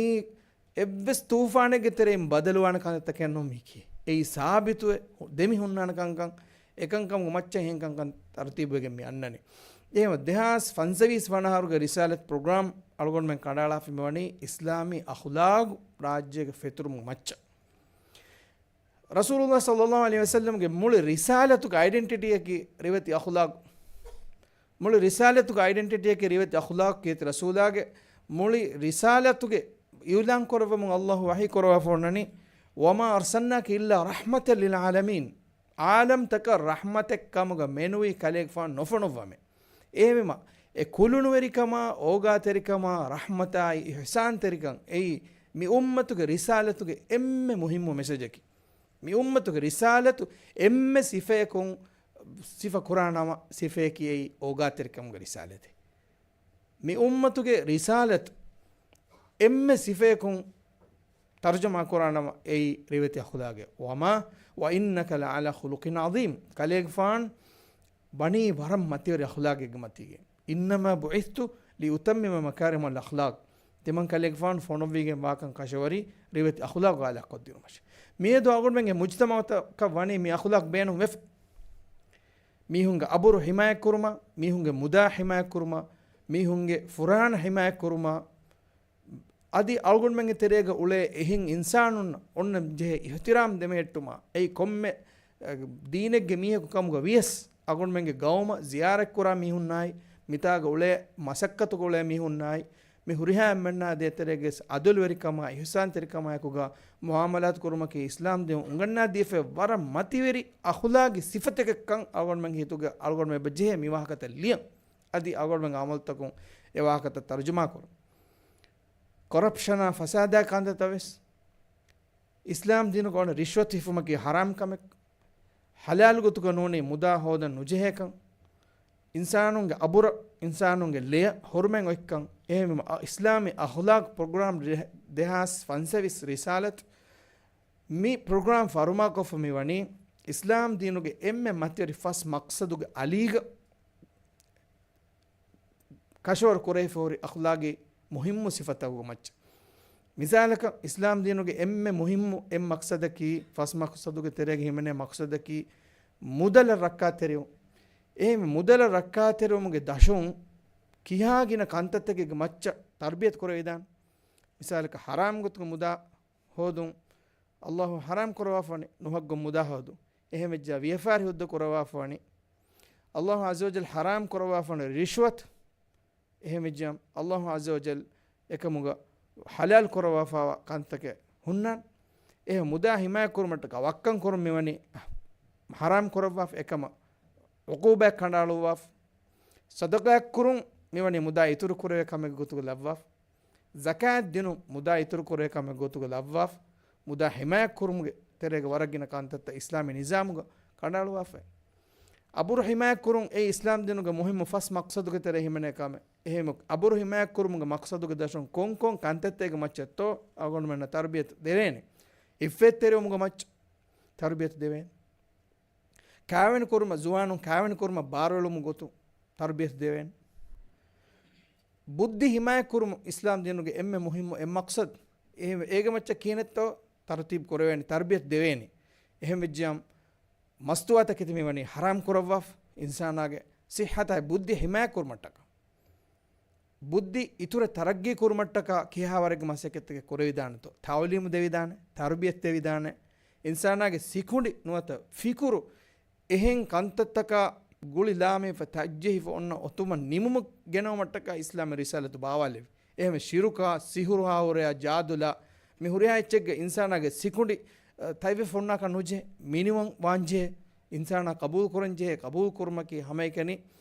އެއްވެސް ތޫފާނެއްގެ ތެރެއިން ބަދަލުވާނެ ކަންތައްތަކެއް ނޫން މީކީ. އެއީ ސާބިތުވެ ދެމި ހުންނާނެ ކަންކަން، އެކަންކަމުގެ މައްޗަށް އެހެން ކަންކަން ތަރުތީބުވެގެން މި އަންނަނީ. އެހެންވެ، ދެހާސް ފަންސަވީސް ވަނަ އަހަރުގެ ރިސާލަތު ޕްރޮގްރާމް އަޅުގަނޑުމެން ކަނޑައަޅާފަ މިވަނީ އިސްލާމީ އަޚުލާގު ރާއްޖޭގެ ފެތުރުމުގެ މައްޗަށް. ރަސޫލުﷲ ޞައްލަﷲ ޢަލައިހި ވަސައްލަމްގެ މުޅި ރިސާލަތުގެ އައިޑެންޓިޓީއަކީ ރިވެތި އަޚުލާގު. މުޅި ރިސާލަތުގެ އައިޑެންޓިޓީއަކީ ރިވެތި އަޚުލާގު. ކީރިތި ރަސޫލާގެ މުޅި ރިސާލަތުގެ އިޢުލާން ކުރައްވަމުން ﷲ ވަޙީ ކުރައްވާފަ ވަނީ، "وما أرسلناك إلا رحمة للعالمين." ޢާލަމްތަކަށް ރަޙްމަތެއް ކަމުގަ މެނުވީ ކަލޭގެފާނު ނުފޮނުއްވަމޭ. އެހެންވީމަ، އެ ކުލުނުވެރިކަމާ، އޯގާތެރިކަމާ، ރަޙްމަތާއި އިޙްސާންތެރިކަން އެއީ މި އުއްމަތުގެ ރިސާލަތުގެ އެންމެ މުހިއްމު މެސެޖަކީ. މި އުއްމަތުގެ ރިސާލަތު އެންމެ ސިފަޔަކުން ސިފަ ކުރާނަމަ، ސިފަޔަކީ އެއީ އޯގާތެރިކަމުގެ ރިސާލަތެއް. މި އުއްމަތުގެ ރިސާލަތު އެންމެ ސިފަޔަކުން ތަރުޖަމާ ކުރާނަމަ، އެއީ ރިވެތި އަޚުލާގެއް. "وما وإنك لعلى خلق عظيم." ކަލޭގެފާނު ވަނީ ވަރަށް މަތިވެރި އަޚުލާގެއްގެ މަތީގެ. "إنما بعثت لأتمم مكارم الأخلاق." ތިމަން ކަލޭގެފާނު ފޮނުއްވިގެން ވާކަން ކަށަވަރީ ރިވެތި އަޚުލާގު އާލާ ކޮށްދިނުމަށެވެ. މިއަދު އަޅުގަނޑުމެންގެ މުޖްތަމަޢުތަކަށް ވަނީ މި އަޚުލާގު ބޭނުން ވެފަ. މީހުންގެ އަބުރު ޙިމާޔަތްކުރުމަށް، މީހުންގެ މުދާ ޙިމާޔަތްކުރުމަށް، މީހުންގެ ފުރާނަ ޙިމާޔަތްކުރުމަށް، އަދި އަޅުގަނޑުމެންގެ ތެރޭގަ އުޅޭ އެހެން އިންސާނުންނަށް އޮންނަން ޖެހޭ އިޙްތިރާމް ދެމެހެއްޓުމަށް، އެއީ ކޮންމެ، އެ، ދީނެއްގެ މީހަކު ކަމުގަ ވިޔަސް، އަޅުގަނޑުމެންގެ ގައުމަށް ޒިޔާރަތްކުރާ މީހުންނާއި، މިތާގަ އުޅޭ މަސައްކަތުގަ އުޅޭ މީހުންނާއި، މި ހުރިހާ އެންމެންނާ ދޭތެރޭގެ އަދުލުވެރިކަމާ، އިޙުސާންތެރިކަމާއެކުގަ މުޢާމަލާތު ކުރުމަކީ އިސްލާމް ދީން އުނގަންނާ ދީފައި ވަރަށް މަތިވެރި އަޚުލާގީ ސިފަތަކެއްކަން އަޅުގަނޑުމެން ހިތުގަ އަޅުގަނޑުމެން އެބަ ޖެހޭ މި ވާހަކަތައް ލިޔަން. އަދި އަޅުގަނޑުމެން އަމަލުތަކުން އެ ވާހަކަތައް ތަރުޖުމާ ކުރުން. ކޮރަޕްޝަނާ ފަސާދާ ކަންތައްތައް ވެސް އިސްލާމް ދީނުގަ އޮންނަ ރިޝްވަތު ހިފުމަކީ ޙަރާމް ކަމެއް. ޙަލާލު ގޮތުގަ ނޫނީ މުދާ ހޯދަން ނުޖެހޭކަން. އިންސާނުންގެ އަބުރަށް، އިންސާނުންގެ ލެޔަށް ހުރުމަތް އޮތްކަން. އެހެންވީމަ، އަ، އިސްލާމީ އަޚުލާޤް ޕްރޮގްރާމް ރި-، ދެހާސް ފަންސަވީސް ރިސާލަތު މި ޕްރޮގްރާމް ފަރުމާކޮށްފަ މިވަނީ އިސްލާމް ދީނުގެ އެންމެ މަތިވެރި ފަސް މަޤްޞަދުގެ އަލީގަ ކަށަވަރު ކުރެވިފަ ހުރި އަޚުލާގީ މުހިއްމު ސިފަތަކުގެ މައްޗަށް. މިސާލަކަށް، އިސްލާމް ދީނުގެ އެންމެ މުހިއްމު އެއް މަޤްޞަދަކީ، ފަސް މަޤްޞަދުގެ ތެރޭގަ ހިމެނޭ މަޤްޞަދަކީ، މުދަލަށް ރައްކާތެރިވުން. އެހެން މުދަލަށް ރައްކާތެރިވުމުގެ ދަށުން ކިހާ ގިނަ ކަންތައްތަކެއްގެ މައްޗަށް ތަރުބިޔަތު ކުރެވިދާނެ. މިސާލަކަށް، ޙަރާމް ގޮތުގެ މުދާ ހޯދުން، އައްލާހު ޙަރާމް ކުރައްވާފަވަނީ ނުހައްގުން މުދާ ހޯދުން. އެހެންވެއްޖާ ވިޔަފާރި ހުއްދަ ކުރައްވާފަވަނީ، އައްލާހު ޢައްޒަ ވަޖަލް ޙަރާމް ކުރައްވާފަވަނީ ރިޝްވަތު. އެހެންވެއްޖާ އައްލާހު ޢައްޒަ ވަޖަލް އެކަމުގަ ޙަލާލް ކުރައްވާފަވާ ކަންތަކެއް ހުންނާނެ. އެހެން މުދާ ޙިމާޔަތް ކުރުމަށްޓަކާ ވައްކަން ކުރުން މިވަނީ ޙަރާމް ކުރައްވާފަ، އެކަމަށް ޢުޤޫބާތް ކަނޑައަޅުއްވާފަ. ޞަދަޤާތް ކުރުން މިވަނީ މުދާ އިތުރު ކުރެވޭ ކަމެއްގެ ގޮތުގަ ލައްވާފަ. ޒަކާތް ދިނުން މުދާ އިތުރު ކުރެވޭ ކަމެއް ގޮތުގަ ލައްވާފަ. މުދާ ޙިމާޔަތް ކުރުމުގެ ތެރޭގަ ވަރަށް ގިނަ ކަންތައްތައް އިސްލާމީ ނިޒާމުގަ ކަނޑައަޅުވާފައި. އަބުރު ޙިމާޔަތް ކުރުން އެއީ އިސްލާމް ދީނުގެ މުހިއްމު ފަސް މަޤްޞަދުގެ ތެރޭ ހިމެނޭ ކަމެއް. އެހެން އަބުރު ޙިމާޔަތް ކުރުމުގެ މަޤްޞަދުގެ ދަށުން ކޮން ކޮން ކަންތައްތަކެއްގެ މައްޗަށްތޯ އަޅުގަނޑުމެންނަށް ތަރުބިޔަތު ދެވޭނެ؟ ޢިއްފަތްތެރިވުމުގެ މައްޗަށް ތަރުބިޔަތު ދެވޭނެ. ކާވެނި ކުރުމަށް، ޒުވާނުން ކާވެނި ކުރުމަށް ބާރުއެޅުމުގެ ގޮތުން ތަރުބިޔަތު ދެވޭނެ. ބުއްދި ޙިމާޔަތް ކުރުމު އިސްލާމް ދީނުގެ އެންމެ މުހިއްމު އެއް މަޤްޞަދު. އެ-، އޭގެ މައްޗަށް ކިހިނެއްތޯ ތަރުތީބު ކުރެވޭނެ، ތަރުބިޔަތު ދެވޭނެ. އެހެން ވެއްޖިޔާ މަސްތުވާތަކެތި މިވަނީ ޙަރާމް ކުރައްވާފަ، އިންސާނާގެ ޞިއްޙަތާއި ބުއްދި ޙިމާޔަތް ކުރުމަށްޓަކާ. ބުއްދި އިތުރަށް ތަރައްގީ ކުރުމަށްޓަކާ ކިހާވަރެއްގެ މަސައްކަތްތަކެއް ކުރެވިދާނެތޯ؟ ތަޢުލީމު ދެވިދާނެ، ތަރުބިޔަތު ދެވިދާނެ. އިންސާނާގެ ސިކުނޑި ނުވަތަ ފިކުރު އެހެން ކަންތައްތަކާ ގުޅި ލާމެހިފަ ތައްޖެހިފަ އޮންނަ އޮތުމަށް ނިމުމަށް ގެނައުމަށްޓަކާ އިސްލާމީ ރިސާލަތު ބާވާލެވި. އެހެންވެ ޝިރުކާ، ސިހުރު ހާހުރެޔާ، ޖާދުލާ، މި ހުރިހާ އެއްޗެއްގެ އިންސާނާގެ ސިކުނޑި، އަ، ތަތްވެފަ ހުންނާކަށް ނުޖެހޭ، މިނިވަން ވާންޖެހޭ. އިންސާނާ ޤަބޫލު ކުރަންޖެހޭ، ޤަބޫލު ކުރުމަކީ ހަމައެކަނި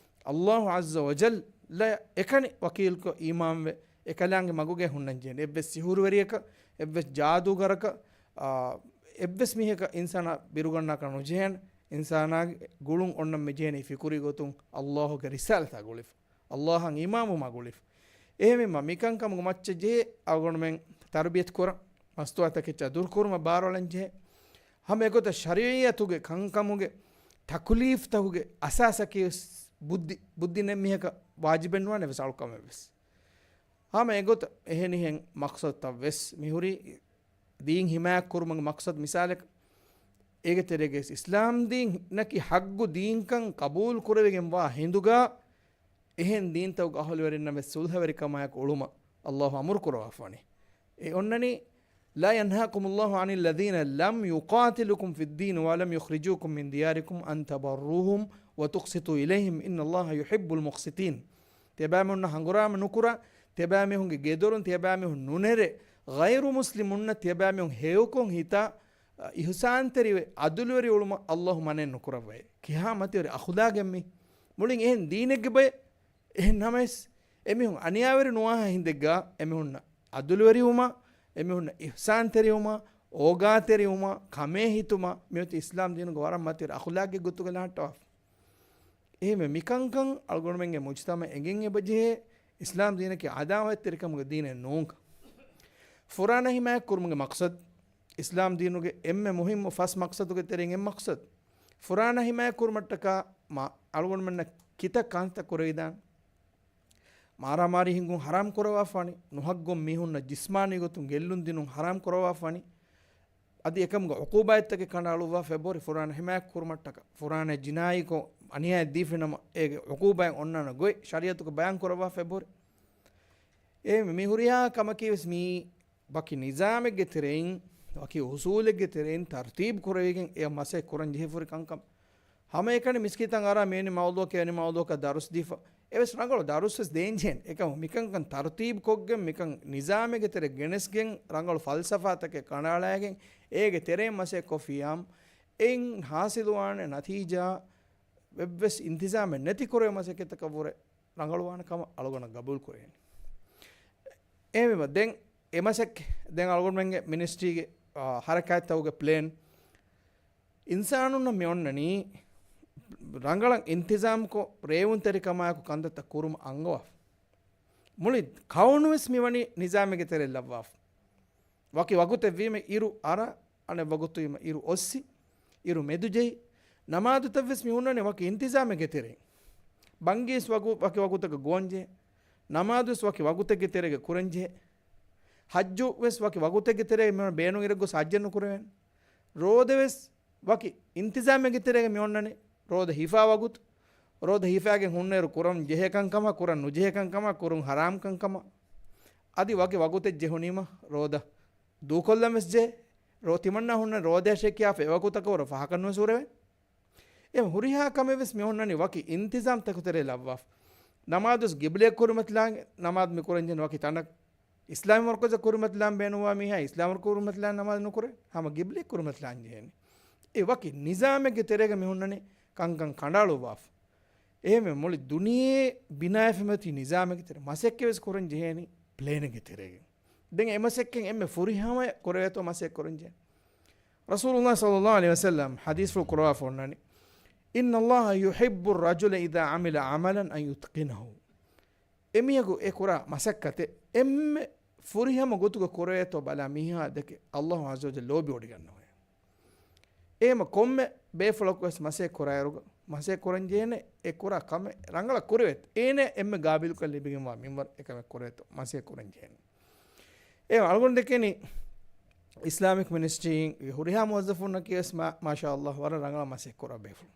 އައްލާހު ޢައްޒަ ވަޖައްލަ އެކަނި ވަކީލުކޮށް އީމާންވެ، އެކަލާނގެ މަގުގައި ހުންނަންޖެހޭނެ. އެއްވެސް ސިހުރުވެރިޔަކަށް، އެއްވެސް ޖާދޫގަރަކަށް، އާ، އެއްވެސް މީހަކަށް އިންސާނާ ބިރުގަންނާކަށް ނުޖެހޭނެ. އިންސާނާގެ ގުޅުން އޮންނަން މިޖެހޭނީ ފިކުރީ ގޮތުން އައްލާހުގެ ރިސާލަތާ ގުޅިފަ. އައްލާހަށް އީމާންވުމާ ގުޅިފަ. އެހެންވީމަ، މިކަންކަމުގެ މައްޗަށް ޖެހޭ އަޅުގަނޑުމެން ތަރުބިޔަތު ކުރަން، މަސްތުވާތަކެއްޗާ ދުރުކުރުމަށް ބާރުއަޅަން ޖެހޭ. ހަމަ އެގޮތަށް ޝަރީޢަތުގެ ކަންކަމުގެ ތަކުލީފްތަކުގެ އަސާސަކީ ވެސް ބުއްދި، ބުއްދި ނެތް މީހަކަށް ވާޖިބެއް ނުވާނެ ވެސް އަޅުކަމެއް ވެސް. ހަމަ އެގޮތަށް އެހެނިހެން މަޤްޞަދުތައް ވެސް މިހުރީ ދީން ހިމާޔަތް ކުރުމުގެ މަޤްޞަދު މިސާލަކަށް، އޭގެ ތެރޭގައި އިސްލާމް ދީނަކީ ޙައްޤު ދީންކަން ޤަބޫލު ކުރެވިގެން ވާ ހިނދުގަ، އެހެން ދީންތަކުގެ އަހުލުވެރިންނަށް ވެސް ޞުލްޙަވެރިކަމާއެކު އުޅުމަށް އައްލާހު އަމުރު ކުރައްވާފަވަނީ. އެ އޮންނަނީ، لا ينهاكم الله عن الذين لم يقاتلوكم في الدين ولم يخرجوكم من دياركم أن تبروهم وتقسطوا إليهم إن الله يحب المقسطين. ތިޔަބައިމީހުންނަށް ހަނގުރާމަ ނުކުރާ، ތިޔަބައިމީހުންގެ ގެދޮރުން ތިޔަބައިމީހުން ނުނެރެ، ޣައިރު މުސްލިމުންނަށް ތިޔަބައިމީހުން ހެޔޮކޮށް ހިތާ، އިޙުސާންތެރިވެ، ޢަދުލުވެރި އުޅުމަށް އައްލާހު މަނައެއް ނުކުރައްވައޭ. ކިހާ މަތިވެރި އަޚުލާގެއް މީ؟ މުޅިން އެހެން ދީނެއްގެ ބައެއް. އެހެން ނަމަވެސް، އެމީހުން އަނިޔާވެރި ނުވާހާ ހިނދެއްގަ އެމީހުންނަށް ޢަދުލުވެރިވުމާ، އެމީހުންނަށް އިޙުސާންތެރިވުމާ، އޯގާތެރިވުމާ، ކަމޭ ހިތުމާ، މިއޮތީ އިސްލާމް ދީނުގެ ވަރަށް މަތިވެރި އަޚުލާގެއް ގޮތުގަ ލަހައްޓަވާފަ. އެހެންވެ، މިކަންކަން އަޅުގަނޑުމެންގެ މުޖްތަމަޢަށް އެނގެން އެބަޖެހޭ، އިސްލާމް ދީނަކީ ޢަދާވަތްތެރިކަމުގެ ދީނެއް ނޫންކަން. ފުރާނަ ހިމާޔަތް ކުރުމުގެ މަޤްޞަދު، އިސްލާމް ދީނުގެ އެންމެ މުހިއްމު ފަސް މަޤްޞަދުގެ ތެރެއިން އެއް މަޤްޞަދު. ފުރާނަ ހިމާޔަތް ކުރުމަށްޓަކާ މާ އަޅުގަނޑުމެންނަށް ކިތައް ކަންތައް ކުރެވިދާނެ. މާރާމާރީ ހިންގުން ޙަރާމް ކުރައްވާފަވަނީ، ނުހައްގުން މީހުންނަށް ޖިސްމާނީ ގޮތުން ގެއްލުން ދިނުން ޙަރާމް ކުރައްވާފަވަނީ، އަދި އެކަމުގެ ޢުޤޫބާތްތަކެއް ކަނޑައަޅުއްވާފަ އެބަހުރި ފުރާނަ ހިމާޔަތް ކުރުމަށްޓަކާ، ފުރާނަ ޖިނާއީކޮށް އަނިޔާއެއް ދީފިނަމަ، އޭގެ ޢުޤޫބާތް އޮންނާނެ ގޮތް ޝަރީޢަތުގަ ބަޔާން ކުރައްވާފަ އެބަހުރި. އެހެންވެ، މި ހުރިހާ ކަމަކީ ވެސް މީ ވަކި ނިޒާމެއްގެ ތެރެއިން، ވަކި އުޞޫލެއްގެ ތެރެއިން ތަރުތީބު ކުރެވިގެން އެ މަސައްކަތް ކުރަން ޖެހިފަ ހުރި ކަންކަމެއް. ހަމައެކަނި މިސްކިތަށް އަރާ މިވެނި މައުޟޫޢަކަށް އެވެނި މައުޟޫޢަކަށް ދަރުސް ދީފަ، އެވެސް ރަނގަޅު ދަރުސްވެސް ދޭންޖެހޭނެ. އެކަމު މިކަންކަން ތަރުތީބު ކޮށްގެން، މިކަން ނިޒާމެއްގެ ތެރެ ގެނެސްގެން، ރަނގަޅު ފަލްސަފާތަކެއް ކަނޑައަޅައިގެން، އޭގެ ތެރެއިން މަސައްކަތް ކޮށްފިއްޔާމު، އެއިން ހާސިލުވާނެ ނަތީޖާ އެއްވެސް އިންތިޒާމެއް ނެތި ކުރެވޭ މަސައްކަތަކަށް ވުރެ ރަނގަޅުވާނެ ކަމަށް އަޅުގަނޑަށް ގަބޫލު ކުރެވޭނެ. އެހެންވީމަ ދެން އެ މަސައްކަތް ދެން އަޅުގަނޑުމެންގެ މިނިސްޓްރީގެ، އާ، ހަރަކާތްތަކުގެ ޕްލޭން އިންސާނުންނަށް މި އޮންނަނީ ރަނގަޅަށް އިންތިޒާމްކޮށް، ރޭވުންތެރިކަމާއެކު ކަންތައްތައް ކުރުމަށް އަންގަވާފަ. މުޅި ކައުނުވެސް މިވަނީ ނިޒާމެއްގެ ތެރެއަށް ލައްވާފަ. ވަކި ވަގުތެއް ވީމަ އިރު އަރާ، އަނެއް ވަގުތު ވީމަ އިރު އޮއްސި، އިރު މެދުޖެހި، ނަމާދުތައްވެސް މި ހުންނަނީ ވަކި އިންތިޒާމެއްގެ ތެރެއިން. ބަންގީސް ވަގު-، ވަކި ވަގުތަކަށް ގޮވަންޖެހޭ. ނަމާދުވެސް ވަކި ވަގުތެއްގެ ތެރޭގަ ކުރަންޖެހޭ. ޙައްޖުވެސް ވަކި ވަގުތެއްގެ ތެރޭގަ މި ބޭނުން އިރެއްގޮސް ޙައްޖެއް ނުކުރެވޭނެ. ރޯދަވެސް ވަކި އިންތިޒާމެއްގެ ތެރޭގަ މި އޮންނަނީ. ރޯދަ ހިފާ ވަގުތު، ރޯދަ ހިފާގެން ހުންނައިރު ކުރަން ޖެހޭ ކަންކަމާ، ކުރަން ނުޖެހޭ ކަންކަމާ، ކުރުން ޙަރާމް ކަންކަމާ. އަދި ވަކި ވަގުތެއް ޖެހުނީމަ ރޯދަ ދޫކޮށްލަން ވެސް ޖެހޭ. ރޯ ތިމަންނާ ހުންނަ ރޯދައަށޭ ކިޔާފަ އެ ވަގުތަކަށް ވަރަށް ފަހަކަށް ނުވެސް ހުރެވޭ. އެ ހުރިހާ ކަމެއް ވެސް މި ހުންނަނީ ވަކި އިންތިޒާމްތަކު ތެރޭ ލައްވާފަ. ނަމާދުވެސް ގިބްލައަށް ކުރިމަތިލާން، ނަމާދު މި ކުރަންޖެހޭނެ ވަކި ތަނަކަށް. އިސްލާމީ މަރުކަޒަށް ކުރިމަތިލާން ބޭނުންވާ މީހާ އިސްލާމީ މަރުކަޒަށް ކުރިމަތިލާން ނަމާދު ނުކުރޭ. ހަމަ ގިބްލައަށް ކުރިމަތިލާން ޖެހޭނެ. އެ ވަކި ނިޒާމެއްގެ ތެރޭގަ މި ހުންނަނީ ކަންކަން ކަނޑައަޅުއްވާފަ. އެހެންވެ މުޅި ދުނިޔެ ބިނާވެފަ މިއޮތީ ނިޒާމެއްގެ ތެރޭ. މަސައްކަތް ވެސް ކުރަން ޖެހޭނީ ޕްލޭނެއްގެ ތެރޭގަ. ދެން އެ މަސައްކަތް އެންމެ ފުރިހަމަޔަށް ކުރެވޭތޯ މަސައްކަތް ކުރަން ޖެހޭ. ރަސޫލުﷲ ޞައްލަﷲ ޢަލައިހި ވަސައްލަމް ޙަދީޘްފުޅު ކުރަވާފަ އޮންނާނީ، "إن الله يحب الرجل إذا عمل عملا أن يتقنه." އެމީހަކު އެ ކުރާ މަސައްކަތެއް އެންމެ ފުރިހަމަ ގޮތުގަ ކުރެވޭތޯ ބަލާ މީހާ ދެކެ ﷲ ޢައްޒަ ވަޖައްލަ ލޯބިވޮޑިގަންނަވައޭ. އެހެމަ ކޮންމެ ބޭފުޅަކު ވެސް މަސައްކަތް ކުރާއިރުގަ، މަސައްކަތް ކުރަން ޖެހޭނެ އެ ކުރާ ކަމެއް ރަނގަޅަށް ކުރެވޭތޯ. އޭނަ އެންމެ ގާބިލުކަން ލިބިގެންވާ މިންވަރު އެކަމެއް ކުރެވޭތޯ މަސައްކަތް ކުރަން ޖެހޭނެ. އެ އަޅުގަނޑު ދެކެނީ އިސްލާމިކް މިނިސްޓްރީގެ ހުރިހާ މުވައްޒަފުންނަކީ ވެސް މާ-، މާޝާﷲ ވަރަށް ރަނގަޅަށް މަސައްކަތް ކުރާ ބޭފުޅުން.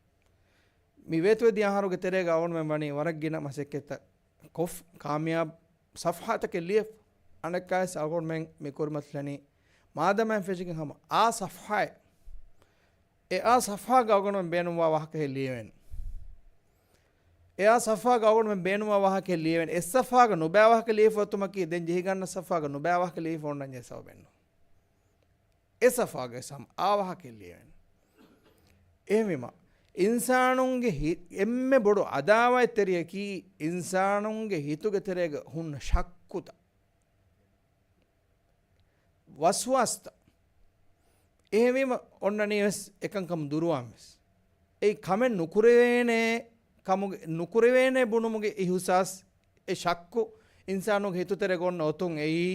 މި ވޭތުވެދިޔަ އަހަރުގެ ތެރޭގަ އަޅުގަނޑުމެން ވަނީ ވަރަށް ގިނަ މަސައްކަތްތައް ކޮށް، ކާމިޔާބު ސަފްޙާތަކެއް ލިޔެފަ. އަނެއްކާވެސް އަޅުގަނޑުމެން މި ކުރިމަތިލަނީ މާދަމާއިން ފެށިގެން ހަމަ އާ ސަފްޙާއެއް، އެ އާ ސަފްޙާގަ އަޅުގަނޑުމެން ބޭނުންވާ ވާހަކައެއް ލިޔެވޭނެ. އެ އާ ސަފްޙާގަ އަޅުގަނޑުމެން ބޭނުންވާ ވާހަކައެއް ލިޔެވޭނެ. އެއް ސަފްޙާގަ ނުބައި ވާހަކަ ލިޔެފަ އޮތުމަކީ ދެން ޖެހިގަންނަ ސަފްޙާގަ ނުބައި ވާހަކަ ލިޔެފަ އޮންނަންޖެހޭ ސަބަބެއް ނޫން. އެ ސަފްޙާގަ ވެސް ހަމަ އާ ވާހަކައެއް ލިޔެވޭނެ. އެހެންވީމަ، އިންސާނުންގެ ހި-، އެންމެ ބޮޑު އަދާވަތްތެރިޔަކީ އިންސާނުންގެ ހިތުގެ ތެރޭގަ ހުންނަ ޝައްކުތައް، ވަސްވާސްތައް. އެހެންވީމަ، އޮންނަނީ ވެސް އެކަންކަމުން ދުރުވާން ވެސް. އެއީ ކަމެއް ނުކުރެވޭނޭ ކަމުގެ، ނުކުރެވޭނޭ ބުނުމުގެ އިހުސާސް، އެ ޝައްކު، އިންސާނުގެ ހިތުތެރޭގަ އޮންނަ އޮތުން އެއީ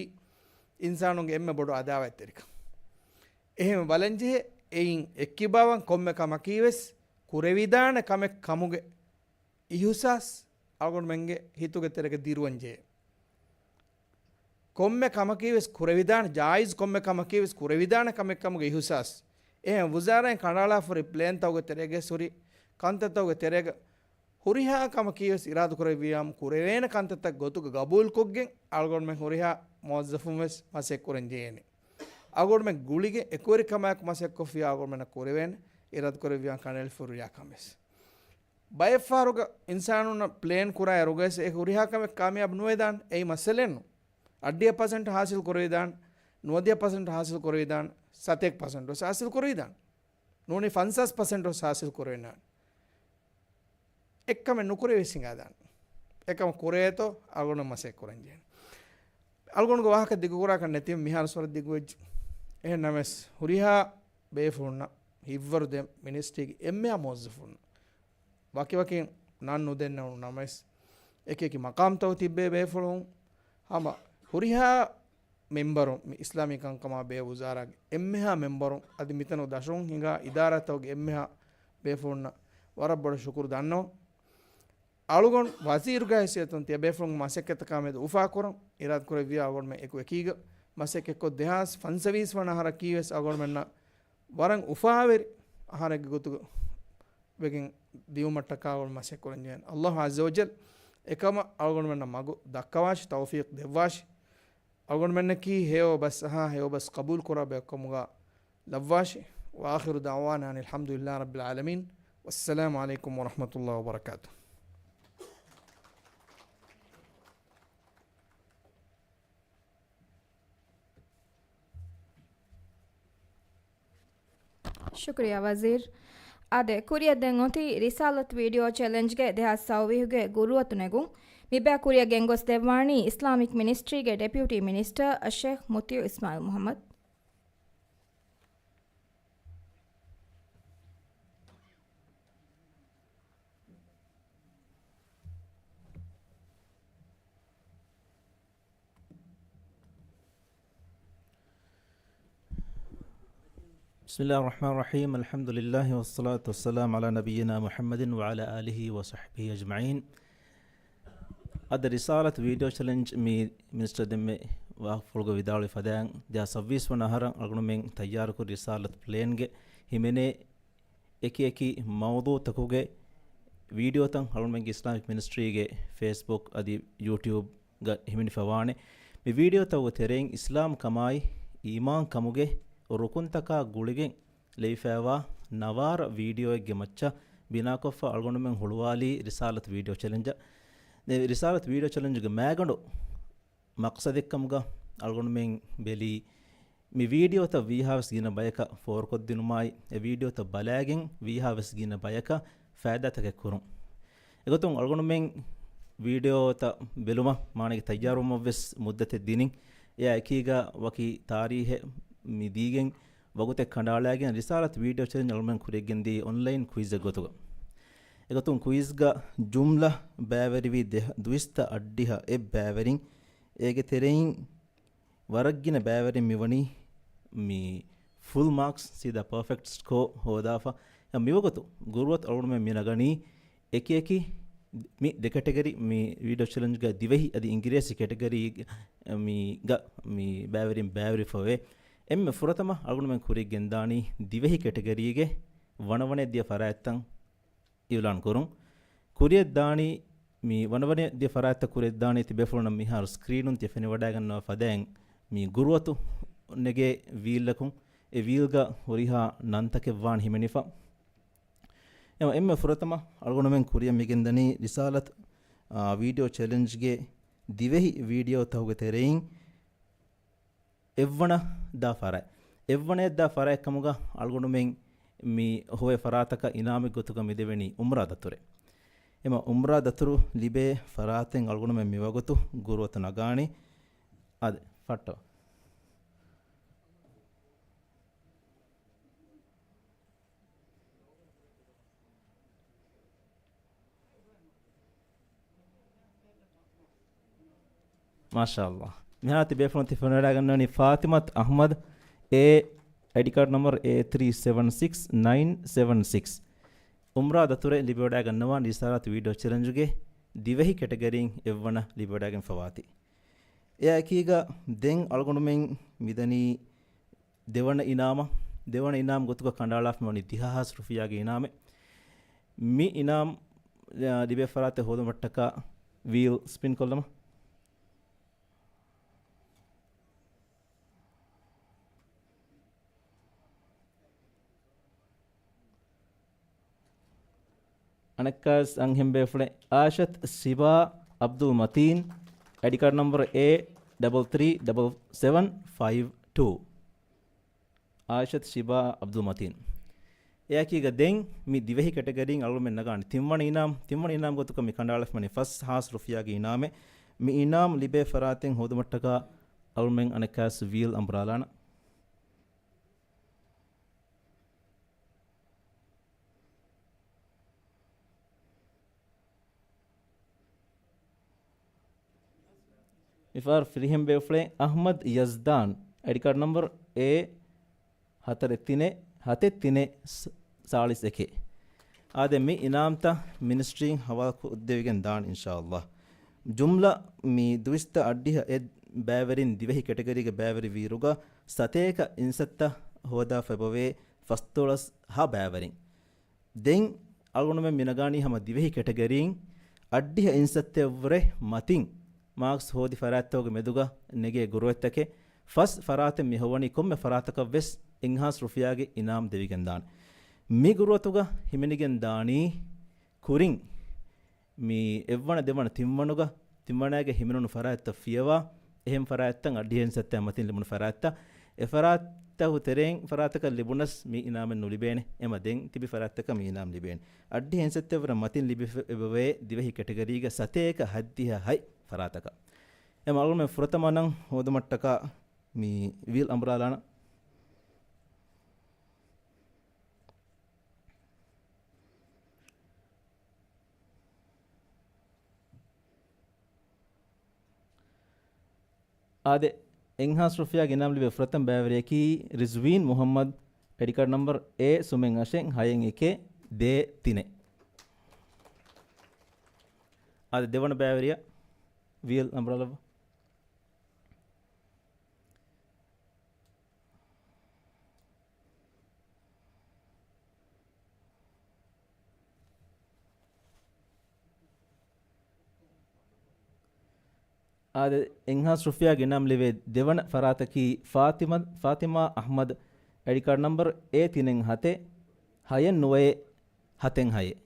އިންސާނުންގެ އެންމެ ބޮޑު އަދާވަތްތެރިކަން. އެހެން ބަލަންޖެހޭ، އެއިން އެއްކިބާވަން ކޮންމެ ކަމަކީ ވެސް ކުރެވިދާނެ ކަމެއް ކަމުގެ އިހުސާސް އަޅުގަނޑުމެންގެ ހިތުގެ ތެރޭގަ ދިރުވަން ޖެހޭ. ކޮންމެ ކަމަކީ ވެސް ކުރެވިދާނެ، ޖާއިޒް ކޮންމެ ކަމަކީ ވެސް ކުރެވިދާނެ ކަމެއް ކަމުގެ އިހުސާސް. އެހެން ވުޒާރާއިން ކަނޑައަޅާފަ ހުރި ޕްލޭންތަކުގެ ތެރޭގަ ވެސް ހުރި ކަންތައްތަކުގެ ތެރޭގަ ހުރިހާ ކަމަކީ ވެސް އިރާދަކުރެއްވިއްޔާމު ކުރެވޭނެ ކަންތައްތައް ގޮތުގަ ގަބޫލުކޮށްގެން އަޅުގަނޑުމެން ހުރިހާ މުވައްޒަފުން ވެސް މަސައްކަތް ކުރަން ޖެހޭނެ. އަޅުގަނޑުމެން ގުޅިގެން އެކުވެރިކަމާއެކު މަސައްކަތް ކޮށްފިއްޔާ އަޅުގަނޑުމެންނަށް ކުރެވޭނެ، އިރާދަކުރެއްވިއްޔާ ކަނޑައެޅިފަ ހުރިހާ ކަމެއް ވެސް. ބައެއްފަހަރުގަ އިންސާނުންނަށް ޕްލޭން ކުރާއިރުގައި އެ ހުރިހާ ކަމެއް ކާމިޔާބު ނުވެދާނެ. އެއީ މައްސަލައެއް ނޫން. އައްޑިހަ ޕަސެންޓް ހާސިލް ކުރެވިދާނެ، ނުވަދިހަ ޕަސެންޓް ހާސިލް ކުރެވިދާނެ، ސަތޭކަ ޕަސެންޓް ވެސް ހާސިލް ކުރެވިދާނެ. ނޫނީ ފަންސާސް ޕަސެންޓް ވެސް ހާސިލް ކުރެވެން އެއްކަމެއް ނުކުރެވި ހިނގާދާނެ. އެކަމަށް ކުރޭތޯ އަޅުގަނޑު މަސައްކަތް ކުރަން ޖެހޭނެ. އަޅުގަނޑުގެ ވާހަކަ ދިގުކުރާކަށް ނެތި މިހާރު ސޮރަ ދިގުވެއްޖެ. އެހެން ނަމަވެސް ހުރިހާ ބޭފުޅުންނަށް ހިތްވަރު ދޭން މިނިސްޓްރީގެ އެންމެހާ މުވައްޒަފުން ވަކިވަކިން ނަން ނުދެންނެވުނު ނަމަވެސް، އެކި އެކި މަޤާމްތަކު ތިއްބޭ ބޭފުޅުން ހަމަ ހުރިހާ މެމްބަރުން، މި އިސްލާމީ ކަންކަމާ ބެހޭ ވުޒާރާގެ އެންމެހާ މެމްބަރުން، އަދި މިތަނުގެ ދަށުން ހިނގާ އިދާރާތަކުގެ އެންމެހާ ބޭފުޅުންނަށް ވަރަށް ބޮޑަށް ޝުކުރު ދަންނަވަން. އަޅުގަނޑު ވަޒީރުގެ ހައިސިއްޔަތުން ތިޔަބޭފުޅުންގެ މަސައްކަތްތަކާމެދު އުފާކުރަން އިރާދަކުރެއްވިއްޔާ އަޅުގަނޑުމެން އެކު އެކީގަ މަސައްކަތްކޮށް، ދެހާސް ފަންސަވީސް ވަނަ އަހަރަކީ ވެސް އަޅުގަނޑުމެންނަށް ވަރަށް އުފާވެރި އަހަރެއްގެ ގޮތުގަ ވެގެން ދިއުމަށްޓަކާ އަޅުގަނޑު މަސައްކަތް ކުރަންޖެހޭނެ. ﷲ ޢައްޒަ ވަޖައްލަ އެކަމަށް އަޅުގަނޑުމެންނަށް މަގު ދައްކަވާށި، ތައުފީޤް ދެއްވާށި. އަޅުގަނޑުމެންނަކީ ހެޔޮ ބަސް އަހާ، ހެޔޮ ބަސް ޤަބޫލު ކުރާ ބައެއްކަމުގަ ލައްވާށި. وآخر دعوانا أن الحمد لله رب العالمين. والسلام عليكم ورحمة الله وبركاته. ޝުކުރިއްޔާ ވަޒީރު. އާދެ، ކުރިއަށް ދެން އޮތީ ރިސާލަތު ވީޑިއޯ ޗެލެންޖްގެ ދެހާސް ސައުވީހުގެ ގުރުއަތު ނެގުން. މިބަޔަށް ކުރިއަށް ގެންގޮސް ދެއްވާނީ އިސްލާމިކް މިނިސްޓްރީގެ ޑެޕިއުޓީ މިނިސްޓަރ އައްޝޭޚް މުތިއު އިސްމާޢީލް މުޙައްމަދު. بسم الله الرحمن الرحيم. الحمد لله والصلاة والسلام على نبينا محمد وعلى آله وصحبه أجمعين. އަދި ރިސާލަތު ވީޑިއޯ ޗެލެންޖް މި މިނިސްޓަރ ދެންމެ ވާހަކަފުޅުގަ ވިދާޅުވި ފަދައިން، ދެހާސް ސައުވީސް ވަނަ އަހަރަށް އަޅުގަނޑުމެން ތައްޔާރުކުރި ރިސާލަތު ޕްލޭންގެ ހިމެނޭ އެކި އެކި މައުޟޫޢުތަކުގެ ވީޑިއޯތައް އަޅުގަނޑުމެންގެ އިސްލާމިކް މިނިސްޓްރީގެ ފޭސްބުކް އަދި ޔޫޓިއުބްގަ ހިމެނިފަވާނެ. މި ވީޑިއޯތަކުގެ ތެރެއިން އިސްލާމް ކަމާއި އީމާން ކަމުގެ ރުކުންތަކާ ގުޅިގެން ލެވިފައިވާ ނަވާރަ ވީޑިއޯއެއްގެ މައްޗަށް ބިނާކޮށްފަ އަޅުގަނޑުމެން ހުޅުވާލީ ރިސާލަތު ވީޑިއޯ ޗެލެންޖަށް. ދެ ރިސާލަތު ވީޑިއޯ ޗެލެންޖުގެ މައިގަނޑު މަޤްޞަދެއްކަމުގަ އަޅުގަނޑުމެން ބެލީ، މި ވީޑިއޯތައް ވީހާވެސް ގިނަ ބަޔަކަށް ފޯރުކޮށްދިނުމާއި، އެ ވީޑިއޯތައް ބަލައިގެން ވީހާވެސް ގިނަ ބަޔަކަށް ފައިދާތަކެއް ކުރުން. އެގޮތުން އަޅުގަނޑުމެން ވީޑިއޯތައް ބެލުމަށް މާނައިގެ ތައްޔާރުވުމަށްވެސް މުއްދަތެއް ދިނިން. އެއާ އެކީގަ ވަކި ތާރީހެއް މި ދީގެން ވަގުތެއް ކަނޑައަޅައިގެން ރިސާލަތު ވީޑިއޯ ޗެލެންޖް އަޅުގަނޑުމެން ކުރިއަށްގެންދީ އޮންލައިން ކުއިޒެއް ގޮތުގަ. އެގޮތުން ކުއިޒްގަ ޖުމްލަ ބައިވެރިވި ދެ-، ދުއިސައްތަ އަށްޑިހަ އެއް ބައިވެރިން އޭގެ ތެރެއިން ވަރަށްގިނަ ބައިވެރިން މިވަނީ މި ފުލް މާކްސް ސީދާ ޕަރފެކްޓް ސްކޯ ހޯދާފަ. އެ މިވަގުތު ގުރުއަތު އަޅުގަނޑުމެން މި ނަގަނީ އެކި އެކި މި ދެ ކެޓަގަރީ މި ވީޑިއޯ ޗެލެންޖްގަ ދިވެހި އަދި އިނގިރޭސި ކެޓަގަރީ މީގަ މި ބައިވެރިން ބައިވެރިފަވޭ. އެންމެ ފުރަތަމަ އަޅުގަނޑުމެން ކުރިއަށް ގެންދާނީ ދިވެހި ކެޓަގަރީގެ ވަނަވަނައަށް ދިޔަ ފަރާތްތައް އިއުލާން ކުރުން. ކުރިއަށް ދާނީ، މި ވަނަވަނަ ދިޔަ ފަރާތްތައް ކުރިއަށް ދާނީ ތިބޭފުޅުންނަށް މިހާރު ސްކްރީނުން ތިޔަ ފެނިވަޑައިގަންނަވާ ފަދައިން މި ގުރުއަތު ނެގޭ ވީލްއަކުން. އެ ވީލްގަ ހުރިހާ ނަންތަކެއް ވާން ހިމެނިފަ. އެމަ އެންމެ ފުރަތަމަ އަޅުގަނޑުމެން ކުރިއަށް މިގެންދަނީ ރިސާލަތު، އާ، ވީޑިއޯ ޗެލެންޖްގެ ދިވެހި ވީޑިއޯތަކުގެ ތެރެއިން އެއްވަނަ ދާ ފަރާތް. އެއްވަނައަށް ދާ ފަރާތް ކަމުގަ އަޅުގަނޑުމެން މި ހޮވޭ ފަރާތަކަށް އިނާމެއް ގޮތުގަ މި ދެވެނީ އުމްރާ ދަތުރެއް. އެމަ އުމްރާ ދަތުރު ލިބޭ ފަރާތެއް އަޅުގަނޑުމެން މިވަގުތު ގުރުއަތު ނަގާނީ. އާދެ، ފައްޓަވާ. މާޝާﷲ. މިހާރު ތިބޭފުޅުން ތި ފެނިވަޑައިގަންނަވަނީ ފާތިމަތު އަޙްމަދު، އޭ، އައިޑީ ކާޑް ނަމްބަރު އޭ ތްރީ ސެވެން ސިކްސް ނައިން ސެވެން ސިކްސް. އުމްރާ ދަތުރެއް ލިބިވަޑައިގަންނަވާން ރިސާލަތު ވީޑިއޯ ޗެލެންޖުގެ ދިވެހި ކެޓަގަރީން އެއްވަނަ ލިބިވަޑައިގެންފަވާތީ. އެއާއެކީގަ ދެން އަޅުގަނޑުމެން މިދަނީ ދެވަނަ އިނާމަށް، ދެވަނަ އިނާމް ގޮތުގަ ކަނޑައަޅާފަ ވަނީ ދިހަ ހާސް ރުފިޔާގެ އިނާމެއް. މި އިނާމް، އާ، ލިބޭ ފަރާތެއް ހޯދުމަށްޓަކާ ވީލް ސްޕިން ކޮށްލަމާ. އަނެއްކާވެސް އަންހެން ބޭފުޅެއް އާޝަތް ސިބާ އަބްދުލް މަތީން، އައިޑީ ކާޑް ނަމްބަރު އޭ ޑަބަލް ތްރީ ޑަބަލް ސެވެން ފައިވް ޓޫ. އާޝަތް ސިބާ އަބްދުލް މަތީން. އެއާއެކީގަ ދެން މި ދިވެހި ކެޓަގަރީން އަޅުގަނޑުމެން ނަގާނެ ތިންވަނަ އިނާމް، ތިންވަނަ އިނާމް ގޮތުގަ މި ކަނޑައަޅާފަ ވަނީ ފަސް ހާސް ރުފިޔާގެ އިނާމެއް. މި އިނާމް ލިބޭ ފަރާތެއް ހޯދުމަށްޓަކާ އަޅުގަނޑުމެން އަނެއްކާވެސް ވީލް އަނބުރާލާނަން. މިފަހަރު ފިރިހެން ބޭފުޅެއް އަޙްމަދު ޔަޒްދާން، އައިޑީ ކާޑް ނަމްބަރު އޭ ހަތަރެއް ތިނެއް ހަތެއް ތިނެއް ސާޅީސް އެކެއް. އާދެ، މި އިނާމްތައް މިނިސްޓްރީން ހަވާލުކޮށްދެވިގެން ދާނެ އިންޝާﷲ. ޖުމްލަ މި ދުއިސައްތަ އަށްޑިހަ އެއް ބައިވެރިން ދިވެހި ކެޓަގަރީގެ ބައިވެރި ވީއިރުގަ ސަތޭކަ އިންސައްތަ ހޯދާފަ އެބަވޭ ފަސްދޮޅަސް ހަ ބައިވެރިން. ދެން އަޅުގަނޑުމެން މި ނަގާނީ ހަމަ ދިވެހި ކެޓަގަރީން އަށްޑިހަ އިންސައްތައަށްވުރެ މަތިން މާކްސް ހޯދި ފަރާތްތަކުގެ މެދުގަ ނެގޭ ގުރުއެއްތަކެއް. ފަސް ފަރާތެއް މި ހޮވަނީ ކޮންމެ ފަރާތަކަށް ވެސް އެއްހާސް ރުފިޔާގެ އިނާމް ދެވިގެންދާނެ. މި ގުރުއަތުގަ ހިމެނިގެން ދާނީ ކުރިން މި އެއްވަނަ، ދެވަނަ، ތިންވަނުގަ، ތިންވަނައިގެ ހިމެނުނު ފަރާތްތައް ފިޔަވާ، އެހެން ފަރާތްތައް އަށްޑިހަ އިންސައްތައާ މަތިން ލިބުނު ފަރާތްތައް، އެ ފަރާތް ތަހު ތެރެއިން ފަރާތަކަށް ލިބުނަސް މި އިނާމެއް ނުލިބޭނެ. އެމަ ދެން ތިބި ފަރާތްތަކަށް މި އިނާމް ލިބޭނެ. އައްޑިހަ އިން ސައްތަ ވަރަށް މަތިން ލިބިފަ އެބަވޭ ދިވެހި ކެޓަގަރީގަ ސަތޭކަ ހަތްދިހަ ހަތް ފަރާތަކަށް. އެމަ އަޅުމެން ފުރަތަމަ ނަން ހޯދުމަށްޓަކާ މި ވީލް އަނބުރާލާނަ. އާދެ، އެއްހާސް ރުފިޔާގެ އިނާމް ލިބޭ ފުރަތަމަ ބައިވެރިޔަކީ ރިޒްވީން މުހައްމަދު، އައިޑީ ކާޑް ނަމްބަރު އޭ ސުމެއް އަށެއް ހައެއް އެކެއް ދޭ ތިނެއް. އާދެ، ދެވަނަ ބައިވެރިޔާ ވީލް އަނބުރާލައްވާ. އާދެ، އެއްހާސް ރުފިޔާގެ އިނާމް ލިބޭ ދެވަނަ ފަރާތަކީ ފާތިމަ، ފާތިމާ އަޙްމަދު، އައިޑީ ކާޑް ނަމްބަރު އޭ ތިނެއް ހަތެއް ހައެއް ނުވައެއް ހަތެއް ހައެއް.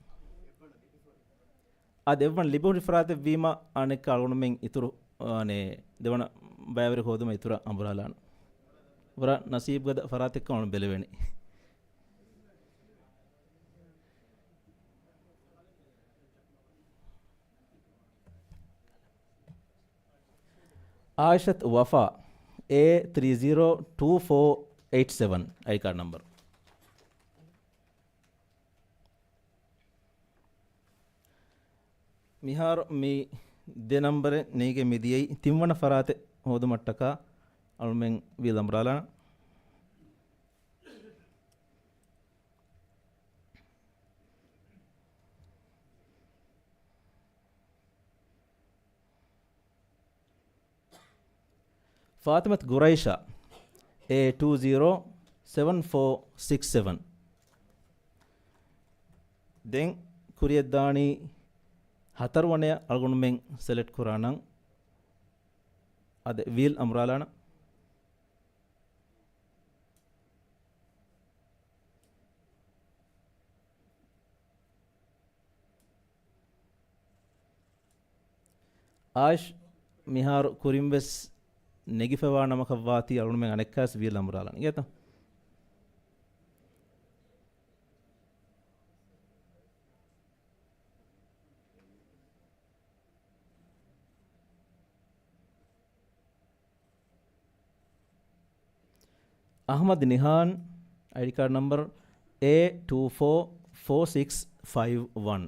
އަދި އެއްވަނަ ލިބުނު ފަރާތެއް ވީމަ، އަނެއްކާ އަޅުގަނޑުމެން އިތުރު، އާނެ، ދެވަނަ ބައިވެރި ހޯދުމަށް އިތުރަށް އަނބުރާލާނަން. ވަރަށް ނަސީބުގަދަ ފަރާތެއްކަން އަޅުގަނޑު ބެލެވެނީ. އާއިޝަތު ވަފާ، އޭ ތްރީ ޒީރޯ ޓޫ ފޯ އެއިޓް ސެވަން އައިޑީ ކާޑް ނަމްބަރު. މިހާރު މި ދެ ނަމްބަރެއް ނެގިގެން މިދިޔައީ ތިންވަނަ ފަރާތެއް ހޯދުމަށްޓަކާ އަޅުމެން ވީލް އަނބުރާލާނަން. ފާތިމަތު ގުރައިޝާ، އޭ ޓޫ ޒީރޯ ސެވަން ފޯ ސިކްސް ސެވަން. ދެން ކުރިޔަށްދާނީ ހަތަރުވަނަޔަށް އަޅުގަނޑުމެން ސެލެކްޓް ކުރާނަން. އާދެ، ވީލް އަނބުރާލާނަން. އާއިޝް މިހާރު ކުރިން ވެސް ނެގިފަވާ ނަމަކަށް ވާތީ އަޅުގަނޑުމެން އަނެއްކާސް ވީލް އަނބުރާލާނަން އިނގޭތަ؟ އަޙްމަދު ނިހާން، އައިޑީ ކާޑް ނަމްބަރު އޭ ޓޫ ފޯ ފޯ ސިކްސް ފައިވް ވަން.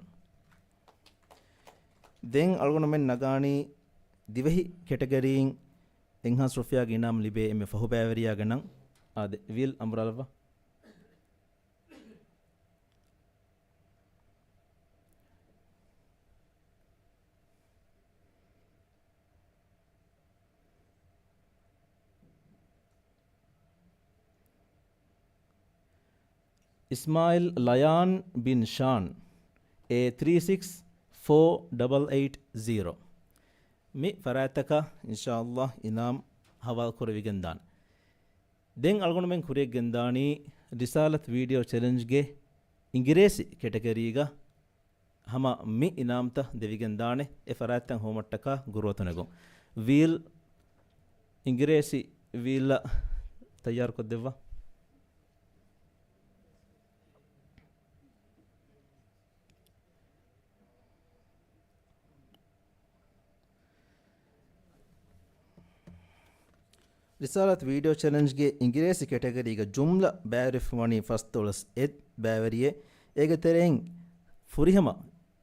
ދެން އަޅުގަނޑުމެން ނަގާނީ ދިވެހި ކެޓަގަރީއިން އެއްހާސް ރުފިޔާގެ އިނާމް ލިބޭ އެންމެ ފަހު ބައިވެރިޔާގެ ނަން. އާދެ، ވީލް އަނބުރާލައްވާ. އިސްމާއިލް ލަޔާން ބިން ޝާން، އޭ ތްރީ ސިކްސް ފޯ ޑަބަލް އެއިޓް ޒީރޯ. މި ފަރާތްތަކަށް އިންޝާﷲ އިނާމް ހަވާލު ކުރެވިގެންދާނެ. ދެން އަޅުގަނޑުމެން ކުރިޔަށް ގެންދާނީ ރިސާލަތު ވީޑިއޯ ޗެލެންޖްގެ އިނގިރޭސި ކެޓަގަރީގަ ހަމަ މި އިނާމްތައް ދެވިގެންދާނެ. އެ ފަރާތްތައް ހޮވުމަށްޓަކާ ގުރުއަތު ނެގުން. ވީލް، އިނގިރޭސި ވީލްއަށް ތައްޔާރުކޮށްދެއްވާ. ރިސާލަތު ވީޑިއޯ ޗެލެންޖްގެ އިނގިރޭސި ކެޓަގަރީގަ ޖުމްލަ ބައިވެރިވެފަ ވަނީ ފަސްދޮޅަސް އެއް ބައިވެރިއެއް. އޭގެ ތެރެއިން ފުރިހަމަ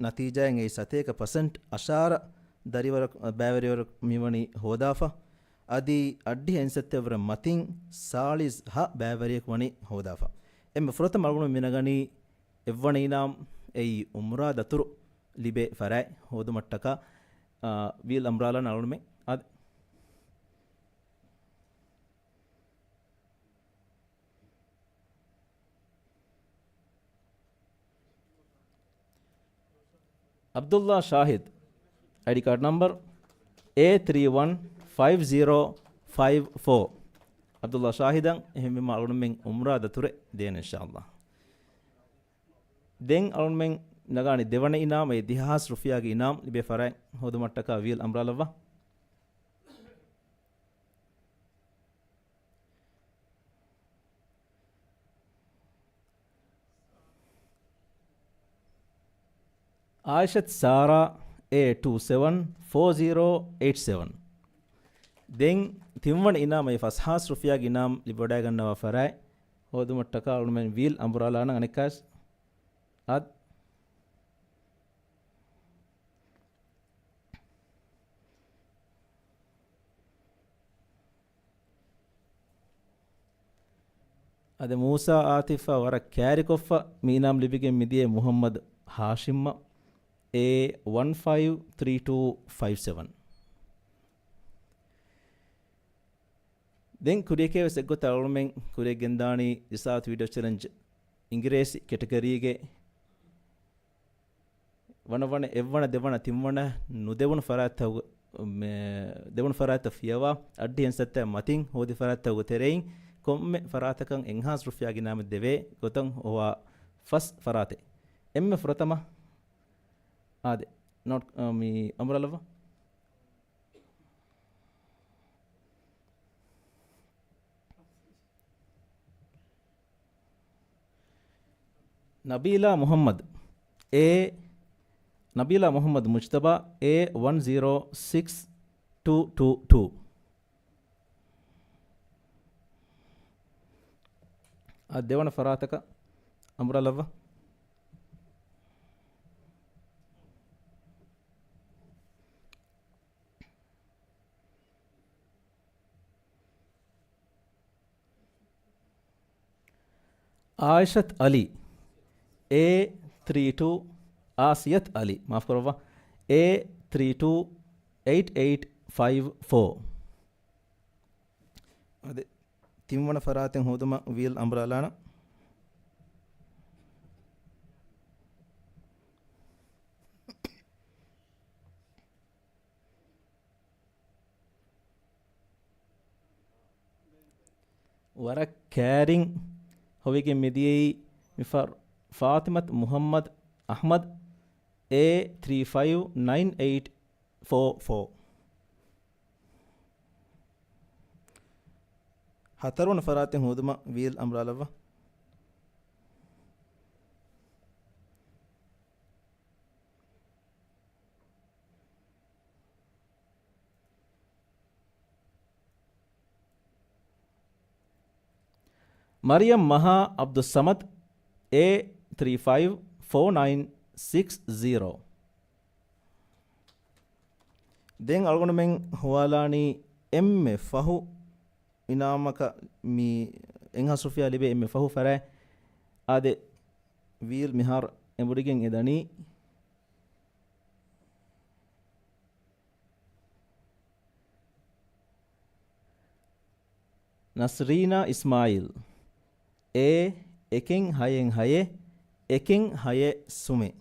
ނަތީޖާއިން އެއީ ސަތޭކަ ޕަސެންޓް އަށާރަ ދަރިވަރަކު، ބައިވެރިވަރަކު މިވަނީ ހޯދާފަ. އަދި އައްޑިހަ އިން ސައްތަ ވަރަށް މަތިން ސާޅީސް ހަ ބައިވެރިޔަކު ވަނީ ހޯދާފަ. އެންމެ ފުރަތަމަ އަޅުގަނޑު މި ނަގަނީ އެއްވަނަ އިނާމް އެއީ އުމްރާ ދަތުރު ލިބޭ ފަރާތް ހޯދުމަށްޓަކާ، އާ، ވީލް އަނބުރާލާނަން އަޅުގަނޑުމެން. އާދެ. ޢަބްދުﷲ ޝާހިދު، އައިޑީ ކާޑް ނަމްބަރު އޭ ތްރީ ވަން ފައިވް ޒީރޯ ފައިވް ފޯ. ޢަބްދުﷲ ޝާހިދަށް އެހެންވީމަ އަޅުގަނޑުމެން އުމްރާ ދަތުރެއް ދޭނެ އިންޝާﷲ. ދެން އަޅުގަނޑުމެން ނަގާނީ ދެވަނަ އިނާމް، އެއީ ދެހާސް ރުފިޔާގެ އިނާމް ލިބޭ ފަރާތް ހޯދުމަށްޓަކާ ވީލް އަނބުރާލައްވާ. އާއިޝަތު ސާރާ، އޭ ޓޫ ސެވަން ފޯ ޒީރޯ އެއިޓް ސެވަން. ދެން ތިންވަނަ އިނާމަށް ފަސް ހާސް ރުފިޔާގެ އިނާމް ލިބިވަޑައިގަންނަވާ ފަރާތް ހޯދުމަށްޓަކާ އަޅުމެން ވީލް އަނބުރާލާނަ އަނެއްކާސް. އާދެ. އަދި މޫސާ އާތިފްއާ ވަރަށް ކައިރިކޮށްފަ މި އިނާމް ލިބިގެން މިދިޔަ މުހައްމަދު ހާޝިމްއަށް، އޭ ވަން ފައިވް ތްރީ ޓޫ ފައިވް ސެވަން. ދެން ކުރިޔަކޭ ވެސް އެއްގޮތަށް އަޅުމެން ކުރިޔަށް ގެންދާނީ ރިސާލަތު ވީޑިއޯ ޗެލެންޖް އިނގިރޭސި ކެޓަގަރީގެ ވަނަ ވަނަ، އެއްވަނަ، ދެވަނަ، ތިންވަނަ ނުދެވުނު ފަރާތްތަކު-، މެ-، ދެވުނު ފަރާތްތައް ފިޔަވާ، އަށްޑިހަ އިން ސައްތަ މަތިން ހޯދި ފަރާތްތަކުގެ ތެރެއިން ކޮންމެ ފަރާތަކަށް އެއްހާސް ރުފިޔާގެ އިނާމެއް ދެވޭ ގޮތަށް ހޮވާ ފަސް ފަރާތެއް. އެންމެ ފުރަތަމަ، އާދެ، ނޯޓް، އާ، މި އަނބުރާލައްވާ. ނަބީލާ މުހައްމަދު، އޭ، ނަބީލާ މުހައްމަދު މުޖްތަބާ، އޭ ވަން ޒީރޯ ސިކްސް ޓޫ ޓޫ ޓޫ. އާ، ދެވަނަ ފަރާތަކަށް އަނބުރާލައްވާ. އާއިޝަތު އަލީ، އޭ ތްރީ ޓޫ، އާސިޔަތު އަލީ، މާފުކުރައްވާ، އޭ ތްރީ ޓޫ އެއިޓް އެއިޓް ފައިވް ފޯ. އަދި ތިންވަނަ ފަރާތެއް ހޯދުމަށް ވީލް އަނބުރާލާނަ. ވަރަށް ކައިރިން ހޮވިގެން މިދިޔައީ މި ފަ-، ފާތިމަތު މުހައްމަދު އަޙްމަދު، އޭ ތްރީ ފައިވް ނައިން އެއިޓް ފޯ ފޯ. ހަތަރުވަނަ ފަރާތެއް ހޯދުމަށް ވީލް އަނބުރާލައްވާ. މަރިޔަމް މަހާ އަބްދުއްސަމަދު، އޭ ތްރީ ފައިވް ފޯ ނައިން ސިކްސް ޒީރޯ. ދެން އަޅުގަނޑުމެން ހުވާލާނީ އެންމެ ފަހު އިނާމަކަށް މި އެއްހާސް ރުފިޔާ ލިބޭ އެންމެ ފަހު ފަރާތް. އާދެ، ވީލް މިހާރު އެނބުރިގެން އެދަނީ. ނަސްރީނާ އިސްމާއީލް، އޭ އެކެއް ހައެއް ހައެއް އެކެއް ހައެއް ސުމެއް.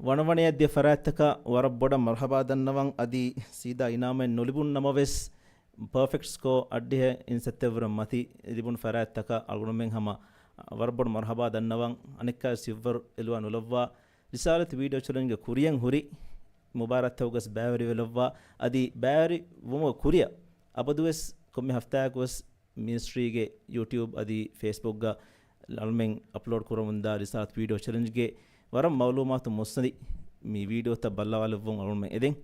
ވަނަވަނަޔަށް ދިޔަ ފަރާތްތަކަށް ވަރަށް ބޮޑަށް މަރުޙަބާ ދަންނަވަން. އަދި ސީދާ އިނާމެއް ނުލިބުނު ނަމަވެސް، ޕާފެކްޓް ސްކޯ އަށްޑިހަ އިން ސައްތައަށްވުރެ މަތި ލިބުނު ފަރާތްތަކަށް އަޅުގަނޑުމެން ހަމަ ވަރަށް ބޮޑު މަރުޙަބާ ދަންނަވަން. އަނެއްކާ ސިއްވަރު އެލުވާ ނުލައްވާ، ރިސާލަތު ވީޑިއޯ ޗެލެންޖްގެ ކުރިޔަށް ހުރި މުބާރާތްތަކުގަސް ބައިވެރިވެލައްވާ. އަދި ބައިވެރިވުމުގެ ކުރިއަށް އަބަދުވެސް ކޮންމެ ހަފްތާއަކުވެސް މިނިސްޓްރީގެ ޔޫޓިއުބް އަދި ފޭސްބުކްގަ އަޅުމެން އަޕްލޯޑް ކުރަމުންދާ ރިސާލަތު ވީޑިއޯ ޗެލެންޖްގެ ވަރަށް މައުލޫމާތު މުއްސަނދި މި ވީޑިއޯތައް ބައްލަވާލެއްވުން އަޅުމެން އެދެން.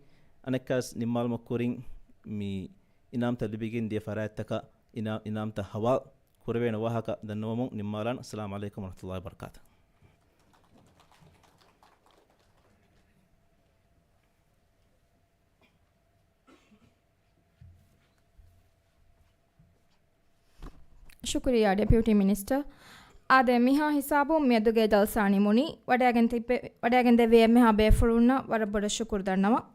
އަނެއްކާސް ނިންމާލުމަށް ކުރިން މި އިނާމްތައް ލިބިގެން ދިޔަ ފަރާތްތަކަށް އިނާ-، އިނާމްތައް ހަވާލު ކުރެވޭނެ ވާހަކަ ދަންނަވަމުން ނިންމާލާން. އައްސަލާމު ޢަލައިކުމް ވަރަޙްމަތުﷲި ވަބަރަކާތުހު. ޝުކުރިއްޔާ ޑެޕިއުޓީ މިނިސްޓަރ. އާދެ، މިހާ ހިސާބުން މިއަދުގެ ޖަލްސާ ނިމުނީ. ވަޑައިގެން ތިއްބެ-، ވަޑައިގެން ދެއްވި އެންމެހާ ބޭފުޅުންނަށް ވަރަށް ބޮޑަށް ޝުކުރު ދަންނަވަން.